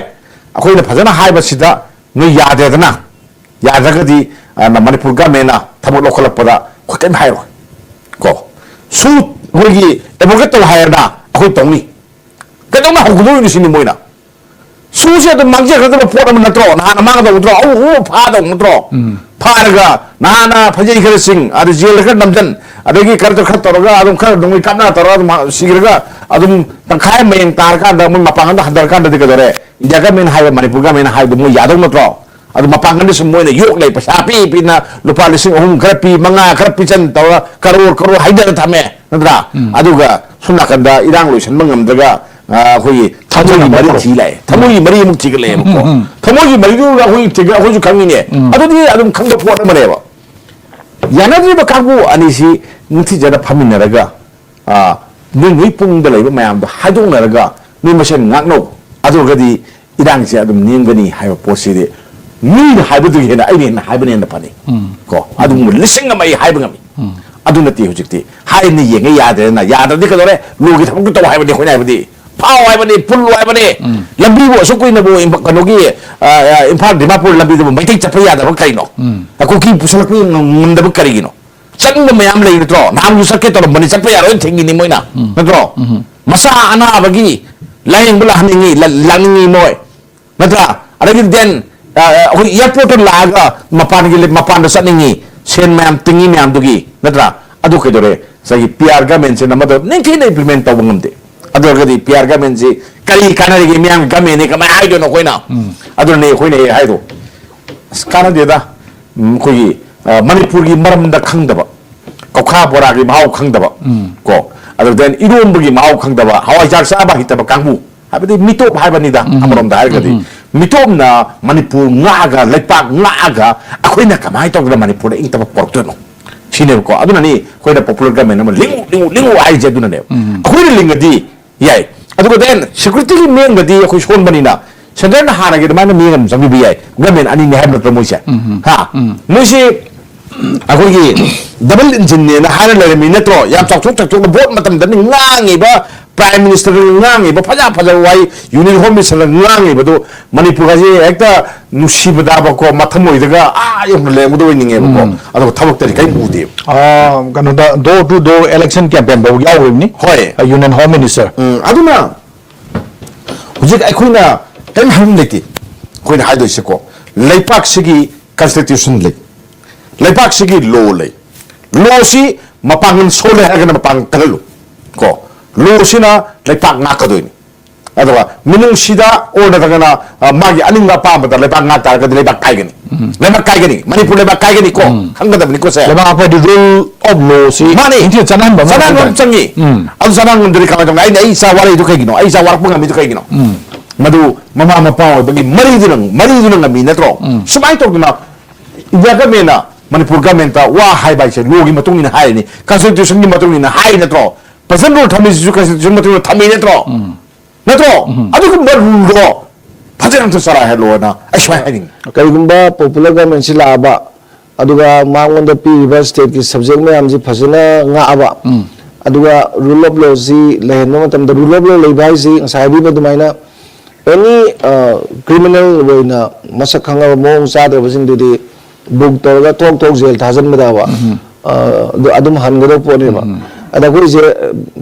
ꯑꯩꯈꯣꯏꯅ ꯐꯖꯅ ꯍꯥꯏꯕꯁꯤꯗ ꯅꯣꯏ ꯌꯥꯗ꯭ꯔꯦꯗꯅ, ꯌꯥꯗ꯭ꯔꯒꯗꯤ, ꯑ, ꯃꯅꯤꯄꯨꯔ ꯒꯃꯦꯟꯅ ꯊꯕꯛ ꯂꯧꯈꯠꯂꯛꯄꯗ ꯑꯩꯈꯣꯏ ꯀꯔꯤꯝ ꯍꯥꯏꯔꯣꯏ꯫ ꯀꯣ, ꯁꯨ ꯑꯩꯈꯣꯏꯒꯤ ꯑꯦꯗꯚꯣꯀꯦꯠ ꯇꯧ ꯍꯥꯏꯔꯗ ꯑꯩꯈꯣꯏ ꯇꯧꯅꯤ꯫ ꯀꯩꯗꯧꯅ ꯍꯧꯒꯗꯧꯔꯤꯅꯣ ꯁꯤꯅꯤ ꯃꯣꯏꯅ꯫ ꯁꯨꯁꯦ ꯑꯗꯨꯝ ꯃꯥꯡꯖꯈ꯭ꯔꯗꯕ ꯄꯣꯠ ꯑꯃ ꯅꯠꯇ꯭ꯔꯣ? ꯅꯍꯥꯟꯅ ꯃꯥꯡꯒꯗꯧꯕ ꯅꯠꯇ꯭ꯔꯣ? ꯑꯎ ꯑꯎ ꯐꯥꯗꯧꯕ ꯅꯠꯇ꯭ꯔꯣ? ꯎꯝ꯫ ꯐꯥꯔꯒ ꯅꯍꯥꯟꯅ ꯐꯩꯖꯩ ꯈꯔ ꯆꯤꯡ, ꯑꯗ ꯖꯦꯜꯗ ꯈꯔ ꯅꯝꯖꯟ, ꯑꯗꯒꯤ ꯈꯔ ꯈꯔ ꯇꯧꯔꯒ ꯑꯗꯨꯝ ꯈꯔ ꯅꯣꯡꯃꯩ ꯀꯥꯞꯅ ꯇꯧꯔꯒ ꯑꯗꯨꯝ ꯁꯤꯈ꯭ꯔꯒ ꯑꯗꯨꯝ ꯇꯪꯈꯥꯏ ꯑꯃ ꯃꯌꯦꯡ ꯇꯥꯔꯀꯥꯟꯗ ꯃꯣꯏ ꯃꯄꯥꯟ ꯂꯝꯗ ꯍꯟꯊꯔꯀꯥꯟꯗꯗꯤ ꯀꯩꯗꯧꯔꯦ? ꯏꯟꯗꯤꯌꯥ ꯒꯃꯦꯟ ꯍꯥꯏꯕ, ꯃꯅꯤꯄꯨꯔ ꯒꯃꯦꯟ ꯍꯥꯏꯕꯗꯣ ꯃꯣꯏ ꯌꯥꯗꯧ ꯅꯠꯇ꯭ꯔꯣ? ꯑꯗꯨ ꯃꯄꯥꯡꯒꯜꯗꯁꯨ ꯃꯣꯏꯅ ꯌꯣꯛ ꯂꯩ, ꯄꯩꯁꯥ ꯄꯤ ꯄꯤꯅ ꯂꯨꯄꯥ ꯂꯤꯁꯤꯡ ꯑꯍꯨꯝ ꯈꯔ ꯄꯤ, ꯃꯉꯥ ꯈꯔ ꯄꯤꯆꯟ ꯇꯧꯔ ꯀꯔꯣꯔ ꯀꯔꯣꯔ ꯍꯥꯏꯗꯔ ꯊꯝꯃꯦ, ꯅꯠꯇ꯭ꯔꯥ? ꯎꯝ꯫ ꯑꯗꯨꯒ ꯁꯣꯝ ꯅꯥꯀꯟꯗ ꯏꯔꯥꯡ ꯂꯣꯏꯁꯟꯕ ꯉꯝꯗ꯭ꯔꯒ, ꯑ, ꯑꯩꯈꯣꯏꯒꯤ ꯊꯃꯣꯏꯒꯤ ꯊꯃꯣꯏꯅ ꯃꯔꯤ ꯃꯔꯣ꯫ ꯊꯤ ꯂꯥꯛꯑꯦ, ꯊꯃꯣꯏꯒꯤ ꯃꯔꯤ ꯑꯃꯨꯛ ꯊꯤꯒꯠꯂꯛꯑꯦꯕꯀꯣ꯫ ꯎꯝ, ꯎꯝ꯫ ꯊꯃꯣꯏꯒꯤ ꯃꯔꯤꯗꯨ ꯑꯩꯈꯣꯏ ꯊꯤꯒꯠ-, ꯑꯩꯈꯣꯏꯁꯨ ꯈꯪꯉꯤꯅꯦ꯫ ꯎꯝ꯫ ꯑꯗꯨꯗꯤ ꯑꯗꯨꯝ ꯈꯪꯕ ꯄꯣꯠ ꯑꯃꯅꯦꯕ꯫ ꯌꯥꯅꯗ꯭ꯔꯤꯕ ꯀꯥꯡꯕꯨ ꯑꯅꯤꯁꯤ ꯅꯤꯡꯊꯤꯖꯅ ꯐꯝꯃꯤꯟꯅꯔꯒ, ꯑ, ꯅꯣꯏ ꯅꯣꯏ ꯄꯨꯡꯗ ꯂꯩꯕ ꯃꯌꯥꯝꯗꯣ ꯍꯥꯏꯗꯣꯛꯅꯔꯒ ꯅꯣꯏ ꯃꯁꯦꯟ ꯉꯥꯛꯅꯧ꯫ ꯑꯗꯨ ꯑꯣꯏꯔꯒꯗꯤ ꯏꯔꯥꯡꯁꯦ ꯑꯗꯨꯝ ꯅꯦꯝꯒꯅꯤ ꯍꯥꯏꯕ ꯄꯣꯠꯁꯤꯗꯤ ꯃꯤꯅ ꯍꯥꯏꯕꯗꯨꯒꯤ ꯍꯦꯟꯅ ꯑꯩꯅ ꯍꯦꯟꯅ ꯍꯥꯏꯕꯅ ꯍꯦꯟꯅ ꯐꯅꯤ꯫ ꯎꯝ꯫ ꯀꯣ, ꯑꯗꯨꯒꯨꯝꯕ ꯂꯤꯁꯤꯡ ꯑꯃ ꯑꯩ ꯍꯥꯏꯕ ꯉꯝꯃꯤ꯫ ꯎꯝ꯫ ꯑꯗꯨ ꯅꯠꯇꯦ ꯍꯧꯖꯤꯛꯇꯤ꯫ ꯍꯥꯏꯅ ꯌꯦꯡꯉꯦ, ꯌꯥꯗ꯭ꯔꯦꯅ, ꯌꯥꯗ꯭ꯔꯗꯤ ꯀꯩꯗꯧꯔꯦ? ꯂꯣꯒꯤ ꯊꯕꯛꯇꯨ ꯇꯧ ꯍꯥꯏꯕꯅꯤ ꯑꯩꯈꯣꯏꯅ ꯍꯥꯏꯕꯗꯤ꯫ ꯐꯥꯎ ꯍꯥꯏꯕꯅꯤ, ꯄꯨꯜꯂꯨ ꯍꯥꯏꯕꯅꯤ꯫ ꯎꯝ꯫ ꯂꯝꯕꯤꯕꯨ ꯑꯁꯨꯛ ꯀꯨꯏꯅꯕꯨ ꯏꯝꯐ-, ꯀꯩꯅꯣꯒꯤ, ꯑ, ꯑ, ꯏꯝꯐꯥꯜ ꯗꯤꯃꯥꯄꯨꯔ ꯂꯝꯕꯤꯗꯨꯕꯨ ꯃꯩꯇꯩ ꯆꯠꯄ ꯌꯥꯗꯕ ꯀꯔꯤꯅꯣ? ꯎꯝ꯫ ꯀꯨꯀꯤ ꯄꯨꯁꯜꯂꯛꯄ ꯉꯝ-, ꯉꯝꯗꯕ ꯀꯔꯤꯒꯤꯅꯣ? ꯆꯠꯅꯤꯡꯕ ꯃꯌꯥꯝ ꯂꯩ ꯅꯠꯇ꯭ꯔꯣ? ꯅꯍꯥꯟꯁꯨ ꯆꯠꯀꯦ ꯇꯧꯔꯝꯕꯅꯤ, ꯆꯠꯄ ꯌꯥꯔꯣꯏꯅ ꯊꯤꯡꯉꯤꯅꯤ ꯃꯣꯏꯅ, ꯎꯝ꯫ ꯅꯠꯇ꯭ꯔꯣ? ꯎꯝ꯫ ꯃꯆꯥ ꯑꯅꯥꯕꯒꯤ ꯂꯥꯌꯦꯡꯕ ꯂꯥꯛꯍꯟꯅꯤꯡꯉꯤ, ꯂ-, ꯂꯥꯛꯅꯤꯡꯉꯤ ꯃꯣꯏ, ꯅꯠꯇ꯭ꯔꯥ? ꯑꯗꯒꯤ then, ꯑ, ꯑ, ꯑꯩꯈꯣꯏ airport ꯇ ꯂꯥꯛꯑꯒ ꯃꯄꯥꯟꯒꯤ ꯂꯩ-, ꯃꯄꯥꯟꯗ ꯆꯠꯅꯤꯡꯉꯤ, ꯁꯦꯟ ꯃꯌꯥꯝ ꯇꯤꯡꯉꯤ ꯃꯌꯥꯝꯗꯨꯒꯤ, ꯅꯠꯇ꯭ꯔꯥ? ꯑꯗꯨ ꯀꯩꯗꯧꯔꯦ? ꯉꯁꯥꯏꯒꯤ P R government ꯁꯤꯅ ꯃꯗꯨ ꯅꯤꯡꯊꯤꯅ implement ꯇꯧꯕ ꯉꯝꯗꯦ꯫ ꯑꯗꯨ ꯑꯣꯏꯔꯒꯗꯤ P R government ꯁꯤ ꯀꯔꯤ ꯀꯥꯟꯅꯔꯤꯒꯦ? ꯃꯤꯌꯥꯝꯒꯤ government ꯅꯤ ꯀꯃꯥꯏꯅ ꯍꯥꯏꯗꯣꯏꯅꯣ ꯑꯩꯈꯣꯏꯅ? ꯎꯝ꯫ ꯑꯗꯨꯅꯅꯦ ꯑꯩꯈꯣꯏꯅ ꯍꯦꯛ ꯍꯥꯏꯗꯣ꯫ ꯑꯁ, ꯀꯥꯟꯅꯗꯦꯗ꯫ ꯎꯝ, ꯑꯩꯈꯣꯏꯒꯤ, ꯑ, ꯃꯅꯤꯄꯨꯔꯒꯤ ꯃꯔꯝꯗ ꯈꯪꯗꯕ, ꯀꯧꯈꯥ ꯕꯣꯔꯥꯒꯤ ꯃꯍꯥꯎ ꯈꯪꯗꯕ, ꯎꯝ꯫ ꯀꯣ, ꯑꯗꯨ then ꯏꯔꯣꯝꯕꯒꯤ ꯃꯍꯥꯎ ꯈꯪꯗꯕ, ꯍꯋꯥꯏꯖꯥꯔ ꯆꯥꯕ ꯍꯩꯇꯕ ꯀꯥꯡꯕꯨ, ꯍꯥꯏꯕꯗꯤ ꯃꯤꯇꯣꯞ ꯍꯥꯏꯕꯅꯤꯗ, ꯎꯝ꯫ ꯑꯃꯔꯣꯝꯗ ꯍꯥꯏꯔꯒꯗꯤ꯫ ꯎꯝ꯫ ꯃꯤꯇꯣꯞꯅ ꯃꯅꯤꯄꯨꯔ ꯉꯥꯛꯑꯒ, ꯂꯩꯄꯥꯛ ꯉꯥꯛꯑꯒ, ꯑꯩꯈꯣꯏꯅ ꯀꯃꯥꯏꯅ ꯇꯧꯗꯅ ꯃꯅꯤꯄꯨꯔꯗ ꯏꯪ ꯇꯞꯄ ꯄꯨꯔꯛꯇꯣꯏꯅꯣ? ꯁꯤꯅꯦꯕꯀꯣ꯫ ꯑꯗꯨꯅꯅꯤ ꯑꯩꯈꯣꯏꯅ popular government ꯑꯃ ꯂꯤꯡꯉꯨ, ꯂꯤꯡꯉꯨ, ꯂꯤꯡꯉꯨ ꯍꯥꯏꯔꯤꯁꯦ ꯑꯗꯨꯅꯅꯦꯕ꯫ ꯎꯝ꯫ ꯑꯩꯈꯣꯏꯅ ꯂꯤꯡꯉꯗꯤ ꯌꯥꯏ꯫ ꯑꯗꯨꯒ then security ꯒꯤ ꯃꯤꯠꯌꯦꯡꯗꯗꯤ ꯑꯩꯈꯣꯏ ꯁꯣꯟꯕꯅꯤꯅ centre ꯅ ꯍꯥꯟꯅꯒꯤ ꯑꯗꯨꯃꯥꯏꯅ ꯃꯤꯠꯌꯦꯡ ꯑꯗꯨꯝ ꯆꯪꯕꯤꯕ ꯌꯥꯏ꯫ Government ꯑꯅꯤꯅꯤ ꯍꯥꯏꯕ ꯅꯠꯇ꯭ꯔꯣ ꯃꯣꯏꯁꯦ? ꯎꯝ꯫ ꯍꯥ? ꯎꯝ꯫ ꯃꯣꯏꯁꯤ ꯑꯩꯈꯣꯏꯒꯤ ꯗꯕꯜ ꯏꯟꯖꯤꯟꯅꯦꯅ ꯍꯥꯏꯔ ꯂꯩꯔꯝꯃꯤ ꯅꯠꯇ꯭ꯔꯣ? ꯌꯥꯝ ꯆꯥꯎꯊꯣꯛ ꯆꯥꯎꯊꯣꯛꯅ ꯚꯣꯠ ꯃꯇꯝꯗꯅꯤ ꯉꯥꯡꯉꯤꯕ, ꯄ꯭ꯔꯥꯏꯝ ꯃꯤꯅꯤꯁꯇꯔꯅ ꯉꯥꯡꯉꯤꯕ, ꯐꯖ ꯐꯖꯕ ꯋꯥꯍꯩ ꯌꯨꯅꯤꯌꯟ ꯍꯣꯝ ꯃꯤꯅꯤꯁꯇꯔꯅ ꯉꯥꯡꯉꯤꯕꯗꯨ ꯃꯅꯤꯄꯨꯔꯒꯁꯦ ꯍꯦꯛꯇ ꯅꯨꯡꯁꯤꯕꯗꯕꯀꯣ, ꯃꯊꯃꯣꯏꯗꯒ ꯑꯥ ꯌꯧꯅ ꯂꯩꯔꯝꯒꯗꯕ ꯑꯣꯏꯅꯤꯡꯉꯦꯕꯀꯣ꯫ ꯎꯝ꯫ ꯑꯗꯨꯒ ꯊꯕꯛꯇꯗꯤ ꯀꯔꯤꯝ ꯎꯗꯦꯕ꯫ ꯑꯥ, ꯀꯩꯅꯣꯗ door to door election campaign ꯐꯥꯎ ꯌꯥꯎꯔꯤꯕꯅꯤ꯫ ꯍꯣꯏ꯫ ꯑ, ꯌꯨꯅꯤꯌꯟ ꯍꯣꯝ ꯃꯤꯅꯤꯁꯇꯔ꯫ ꯎꯝ, ꯑꯗꯨꯅ ꯍꯧꯖꯤꯛ ꯑꯩꯈꯣꯏꯅ ꯀꯔꯤꯝ ꯍꯥꯏꯐꯝ ꯂꯩꯇꯦ꯫ ꯑꯩꯈꯣꯏꯅ ꯍꯥꯏꯗꯣꯏꯁꯦꯀꯣ, ꯂꯩꯄꯥꯛꯁꯤꯒꯤ ꯀꯟꯁꯇꯤꯇ꯭ꯌꯨꯁꯟ ꯂꯩ, ꯂꯩꯄꯥꯛꯁꯤꯒꯤ ꯂꯣ ꯂꯩ꯫ ꯂꯣꯁꯤ ꯃꯄꯥꯡꯒꯜ ꯁꯣꯜꯂꯦ ꯍꯥꯏꯔꯒꯅ ꯃꯄꯥꯡꯒꯜ ꯀꯜꯍꯜꯂꯨ ꯀꯣ꯫ ꯂꯣꯁꯤꯅ ꯂꯩꯄꯥꯛ ꯉꯥꯛꯀꯗꯣꯏꯅꯤ꯫ ꯑꯗꯨꯒ ꯃꯤꯅꯨꯡꯁꯤꯗ ꯑꯣꯔ ꯅꯠꯇ꯭ꯔꯒꯅ, ꯑ, ꯃꯥꯒꯤ ꯑꯅꯤꯡꯕ ꯑꯄꯥꯝꯕꯗ ꯂꯩꯕꯥꯛ ꯉꯥꯛ ꯇꯥꯔꯒꯗꯤ ꯂꯩꯕꯥꯛ ꯀꯥꯏꯒꯅꯤ꯫ ꯎꯝ꯫ ꯂꯩꯕꯥꯛ ꯀꯥꯏꯒꯅꯤ꯫ ꯃꯅꯤꯄꯨꯔ ꯂꯩꯕꯥꯛ ꯀꯥꯏꯒꯅꯤꯀꯣ꯫ ꯎꯝ꯫ ꯈꯪꯒꯗꯕꯅꯤꯀꯣ ꯁꯦ꯫ ꯂꯩꯕꯥꯛ ꯉꯥꯛꯄ ꯍꯥꯏꯗꯤ rule of law ꯁꯤ ꯃꯥꯅꯤ꯫ ꯅꯤꯡꯊꯤꯅ ꯆꯠꯅꯍꯟꯕ ꯑꯃ ꯆꯠꯅꯍꯟꯕ ꯃꯊꯧ ꯑꯃ ꯇꯥꯏ꯫ ꯆꯪꯉꯤ꯫ ꯎꯝ꯫ ꯑꯗꯨ ꯆꯠꯅꯍꯟ ꯉꯝꯗ꯭ꯔꯗꯤ ꯀꯃꯥꯏꯅ ꯇꯧꯅꯤ? ꯑꯩꯅ ꯑꯩ ꯏꯆꯥ ꯋꯥꯔꯛꯏꯗꯨ ꯀꯩꯒꯤꯅꯣ? ꯑꯩ ꯏꯆꯥ ꯋꯥꯔꯛꯄ ꯉꯝꯃꯤꯗꯨ ꯀꯩꯒꯤꯅꯣ? ꯎꯝ꯫ ꯃꯗꯨ ꯃꯃꯥ ꯃꯄꯥ ꯑꯣꯏꯕꯒꯤ ꯃꯔꯤꯗꯨꯅ, ꯃꯔꯤꯗꯨꯅ ꯉꯝꯃꯤ ꯅꯠꯇ꯭ꯔꯣ? ꯎꯝ꯫ ꯁꯨꯃꯥꯏꯅ ꯇꯧꯗꯅ ꯏꯟꯗꯤꯌꯥ ꯒꯃꯦꯟꯅ, ꯃꯅꯤꯄꯨꯔ ꯒꯃꯦꯟꯇ ꯋꯥ ꯍꯥꯏꯕ ꯍꯥꯏꯁꯦ ꯂꯣꯒꯤ ꯃꯇꯨꯡ ꯏꯟꯅ ꯍꯥꯏꯔꯤꯅꯤ, ꯀꯟꯁꯇꯤꯇ꯭ꯌꯨꯁꯟꯒꯤ ꯃꯇꯨꯡ ꯏꯟꯅ ꯍꯥꯏ ꯅꯠꯇ꯭ꯔꯣ? ꯄ꯭ꯔꯖꯦꯟ ꯔꯨꯜ ꯊꯝꯃꯤꯁꯤꯁꯨ ꯀꯟꯁꯇꯤꯇ꯭ꯌꯨꯁꯟ ꯃꯇꯨꯡ ꯏꯟꯅ ꯊꯝꯃꯤ ꯅꯠꯇ꯭ꯔꯣ? ꯎꯝ꯫ ꯅꯠꯇ꯭ꯔꯣ? ꯎꯝ꯫ ꯑꯗꯨꯒꯨꯝꯕ ꯔꯨꯜꯗꯣ ꯐꯖꯅ ꯑꯝꯇ ꯆꯂꯥꯏꯍꯜꯂꯣꯅ ꯑꯩ ꯁꯨꯃꯥꯏꯅ ꯍꯥꯏꯅꯤꯡꯉꯤ꯫ ꯀꯔꯤꯒꯨꯝꯕ ꯄꯣꯄꯨꯂꯔ ꯒꯃꯦꯟꯁꯤ ꯂꯥꯛꯑꯕ, ꯑꯗꯨꯒ ꯃꯉꯣꯟꯗ ꯄꯤꯔꯤꯕ ꯁ꯭ꯇꯦꯠꯀꯤ ꯁꯕꯖꯦꯛ ꯃꯌꯥꯝꯁꯤ ꯐꯖꯅ ꯉꯥꯛꯑꯕ, ꯎꯝ꯫ ꯑꯗꯨꯒ ꯔꯨꯜ ꯑꯣꯐ ꯂꯣꯁꯤ ꯂꯩꯍꯟꯕ ꯃꯇꯝꯗ, ꯔꯨꯜ ꯑꯣꯐ ꯂꯣ ꯂꯩꯕ ꯍꯥꯏꯁꯤ ꯉꯁꯥꯏ ꯍꯥꯏꯕꯤꯕ ꯑꯗꯨꯃꯥꯏꯅ ꯑꯦꯅꯤ ꯀ꯭ꯔꯤꯃꯤꯅꯦꯜ ꯑꯣꯏꯅ ꯃꯁꯛ ꯈꯪꯉꯕ ꯃꯑꯣꯡ ꯆꯥꯗꯕꯁꯤꯡꯗꯨꯗꯤ ꯕꯨꯛ ꯇꯧꯔꯒ ꯊꯣꯛ ꯊꯣꯛ ꯖꯦꯜ ꯊꯥꯖꯤꯟꯕꯗꯕ, ꯎꯝ꯫ ꯑ, ꯑꯗꯨ ꯑꯗꯨꯝ ꯍꯟꯒꯗꯕ ꯄꯣꯠꯅꯦꯕ꯫ ꯎꯝ꯫ ꯑꯗ ꯑꯩꯈꯣꯏꯁꯦ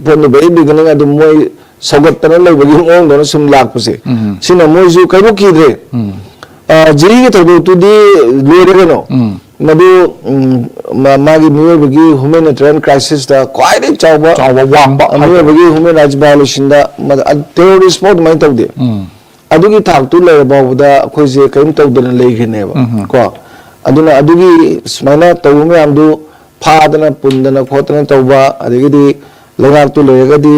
from the very beginning ꯑꯗꯨꯝ ꯃꯣꯏ ꯁꯧꯒꯠꯇꯅ ꯂꯩꯕꯒꯤ ꯃꯑꯣꯡꯗꯧꯅ ꯁꯨꯝ ꯂꯥꯛꯄꯁꯦ, ꯎꯝ꯫ ꯁꯤꯅ ꯃꯣꯏꯁꯨ ꯀꯩꯝ ꯀꯤꯗ꯭ꯔꯦ꯫ ꯎꯝ꯫ ꯑ, ꯖꯤꯔꯤꯒꯤ ꯊꯧꯗꯣꯛꯇꯨꯗꯤ ꯂꯣꯏꯔꯦ ꯀꯩꯅꯣ꯫ ꯎꯝ꯫ ꯃꯗꯨ, ꯎꯝ, ꯃꯥ-, ꯃꯥꯒꯤ ꯃꯤꯑꯣꯏꯕꯒꯤ humanitarian crisis ꯇ ꯈ꯭ꯋꯥꯏꯗꯒꯤ ꯆꯥꯎꯕ, ꯆꯥꯎꯕ ꯋꯥꯡꯕ ꯑ, ꯍꯥꯏꯗꯣ꯫ ꯃꯤꯑꯣꯏꯕꯒꯤ human rights violation ꯗ ꯃꯗ-, ꯑ, terrorist ꯐꯥꯎ ꯑꯗꯨꯃꯥꯏꯅ ꯇꯧꯗꯦ꯫ ꯎꯝ꯫ ꯑꯗꯨꯒꯤ ꯊꯥꯛꯇꯨ ꯂꯩꯔ ꯐꯥꯎꯕꯗ ꯑꯩꯈꯣꯏꯁꯦ ꯀꯔꯤꯝ ꯇꯧꯗꯅ ꯂꯩꯈ꯭ꯔꯤꯅꯦꯕ, ꯎꯝ꯫ ꯀꯣ꯫ ꯑꯗꯨꯅ ꯑꯗꯨꯒꯤ ꯁꯨꯃꯥꯏꯅ ꯇꯧꯕ ꯃꯌꯥꯝꯗꯨ ꯐꯥꯗꯅ ꯄꯨꯟꯗꯅ ꯈꯣꯠꯇꯅ ꯇꯧꯕ, ꯑꯗꯒꯤꯗꯤ ꯂꯩꯉꯥꯛꯇꯨ ꯂꯩꯔꯒꯗꯤ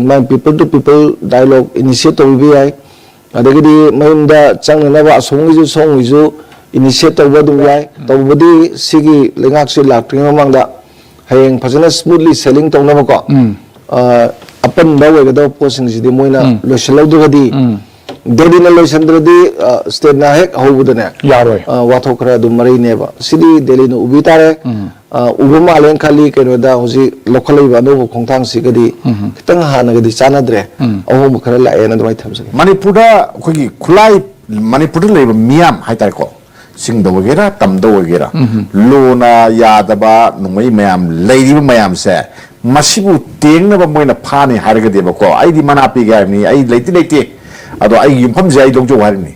ꯃꯥ people to people dialogue initiate ꯇꯧꯕꯤꯕ ꯌꯥꯏ꯫ ꯑꯗꯒꯤꯗꯤ ꯃꯌꯨꯝꯗ ꯆꯪꯅꯅꯕ ꯑꯁꯣꯝꯒꯤꯁꯨ ꯁꯣꯝꯒꯤꯁꯨ initiate ꯇꯧꯕ ꯑꯗꯨꯝ ꯌꯥꯏ꯫ ꯇꯧꯕꯗꯤ ꯁꯤꯒꯤ ꯂꯩꯉꯥꯛꯁꯤ ꯂꯥꯛꯇ꯭ꯔꯤꯉꯩ ꯃꯃꯥꯡꯗ ꯍꯌꯦꯡ ꯐꯖꯅ smoothly sailing ꯇꯧꯅꯕꯀꯣ, ꯎꯝ꯫ ꯑ, ꯑꯄꯟꯕ ꯑꯣꯏꯒꯗꯕ ꯄꯣꯠꯁꯤꯡꯁꯤꯗꯤ ꯃꯣꯏꯅ ꯎꯝ꯫ ꯂꯣꯏꯁꯤꯜꯍꯧꯗ꯭ꯔꯒꯗꯤ ꯎꯝ꯫ ꯗꯦꯜꯂꯤꯅ ꯂꯣꯏꯁꯤꯟꯗ꯭ꯔꯗꯤ, ꯑ, ꯁ꯭ꯇꯦꯠꯅ ꯍꯦꯛ ꯍꯧꯕꯗꯅꯦ, ꯌꯥꯔꯣꯏ꯫ ꯑ, ꯋꯥꯊꯣꯛ ꯈꯔ ꯑꯗꯨꯝ ꯃꯔꯩꯅꯦꯕ꯫ ꯁꯤꯗꯤ ꯗꯦꯜꯂꯤꯅ ꯎꯕꯤ ꯇꯥꯔꯦ꯫ ꯎꯝ꯫ ꯑ, ꯎꯕ ꯃꯥꯜꯂꯦꯅ ꯈꯜꯂꯤ꯫ ꯀꯩꯅꯣꯗ ꯍꯧꯖꯤꯛ ꯂꯧꯈꯠꯂꯛꯏꯕ ꯑꯅꯧꯕ ꯈꯣꯡꯊꯥꯡꯁꯤꯒꯗꯤ ꯎꯝ꯫ ꯈꯤꯇꯪ ꯍꯥꯟꯅꯒꯗꯤ ꯆꯥꯟꯅꯗ꯭ꯔꯦ꯫ ꯎꯝ꯫ ꯑꯍꯣꯡꯕ ꯈꯔ ꯂꯥꯛꯑꯦꯅ ꯑꯗꯨꯃꯥꯏꯅ ꯊꯝꯖꯒꯦ꯫ ꯃꯅꯤꯄꯨꯔꯗ ꯑꯩꯈꯣꯏꯒꯤ ꯈꯨꯠꯂꯥꯏ, ꯃꯅꯤꯄꯨꯔꯗ ꯂꯩꯕ ꯃꯤꯌꯥꯝ ꯍꯥꯏꯇꯥꯔꯦꯀꯣ, ꯆꯤꯡꯗ ꯑꯣꯏꯒꯦꯔꯥ, ꯇꯝꯗ ꯑꯣꯏꯒꯦꯔꯥ, ꯎꯝ꯫ ꯂꯣꯅ ꯌꯥꯗꯕ ꯅꯣꯡꯃꯩ ꯃꯌꯥꯝ ꯂꯩꯔꯤꯕ ꯃꯌꯥꯝꯁꯦ, ꯃꯁꯤꯕꯨ ꯇꯦꯡꯅꯕ ꯃꯣꯏꯅ ꯐꯥꯅꯤ ꯍꯥꯏꯔꯒꯗꯤꯕꯀꯣ, ꯑꯩꯗꯤ ꯃꯅꯥ ꯄꯤꯒꯦ ꯍꯥꯏꯕꯅꯤ, ꯑꯩ ꯂꯩꯇꯤ ꯂꯩꯇꯦ, ꯑꯗꯣ ꯑꯩꯒꯤ ꯌꯨꯝꯐꯝꯁꯦ ꯑꯩ ꯂꯧꯖꯧ ꯍꯥꯏꯔꯤꯅꯤ,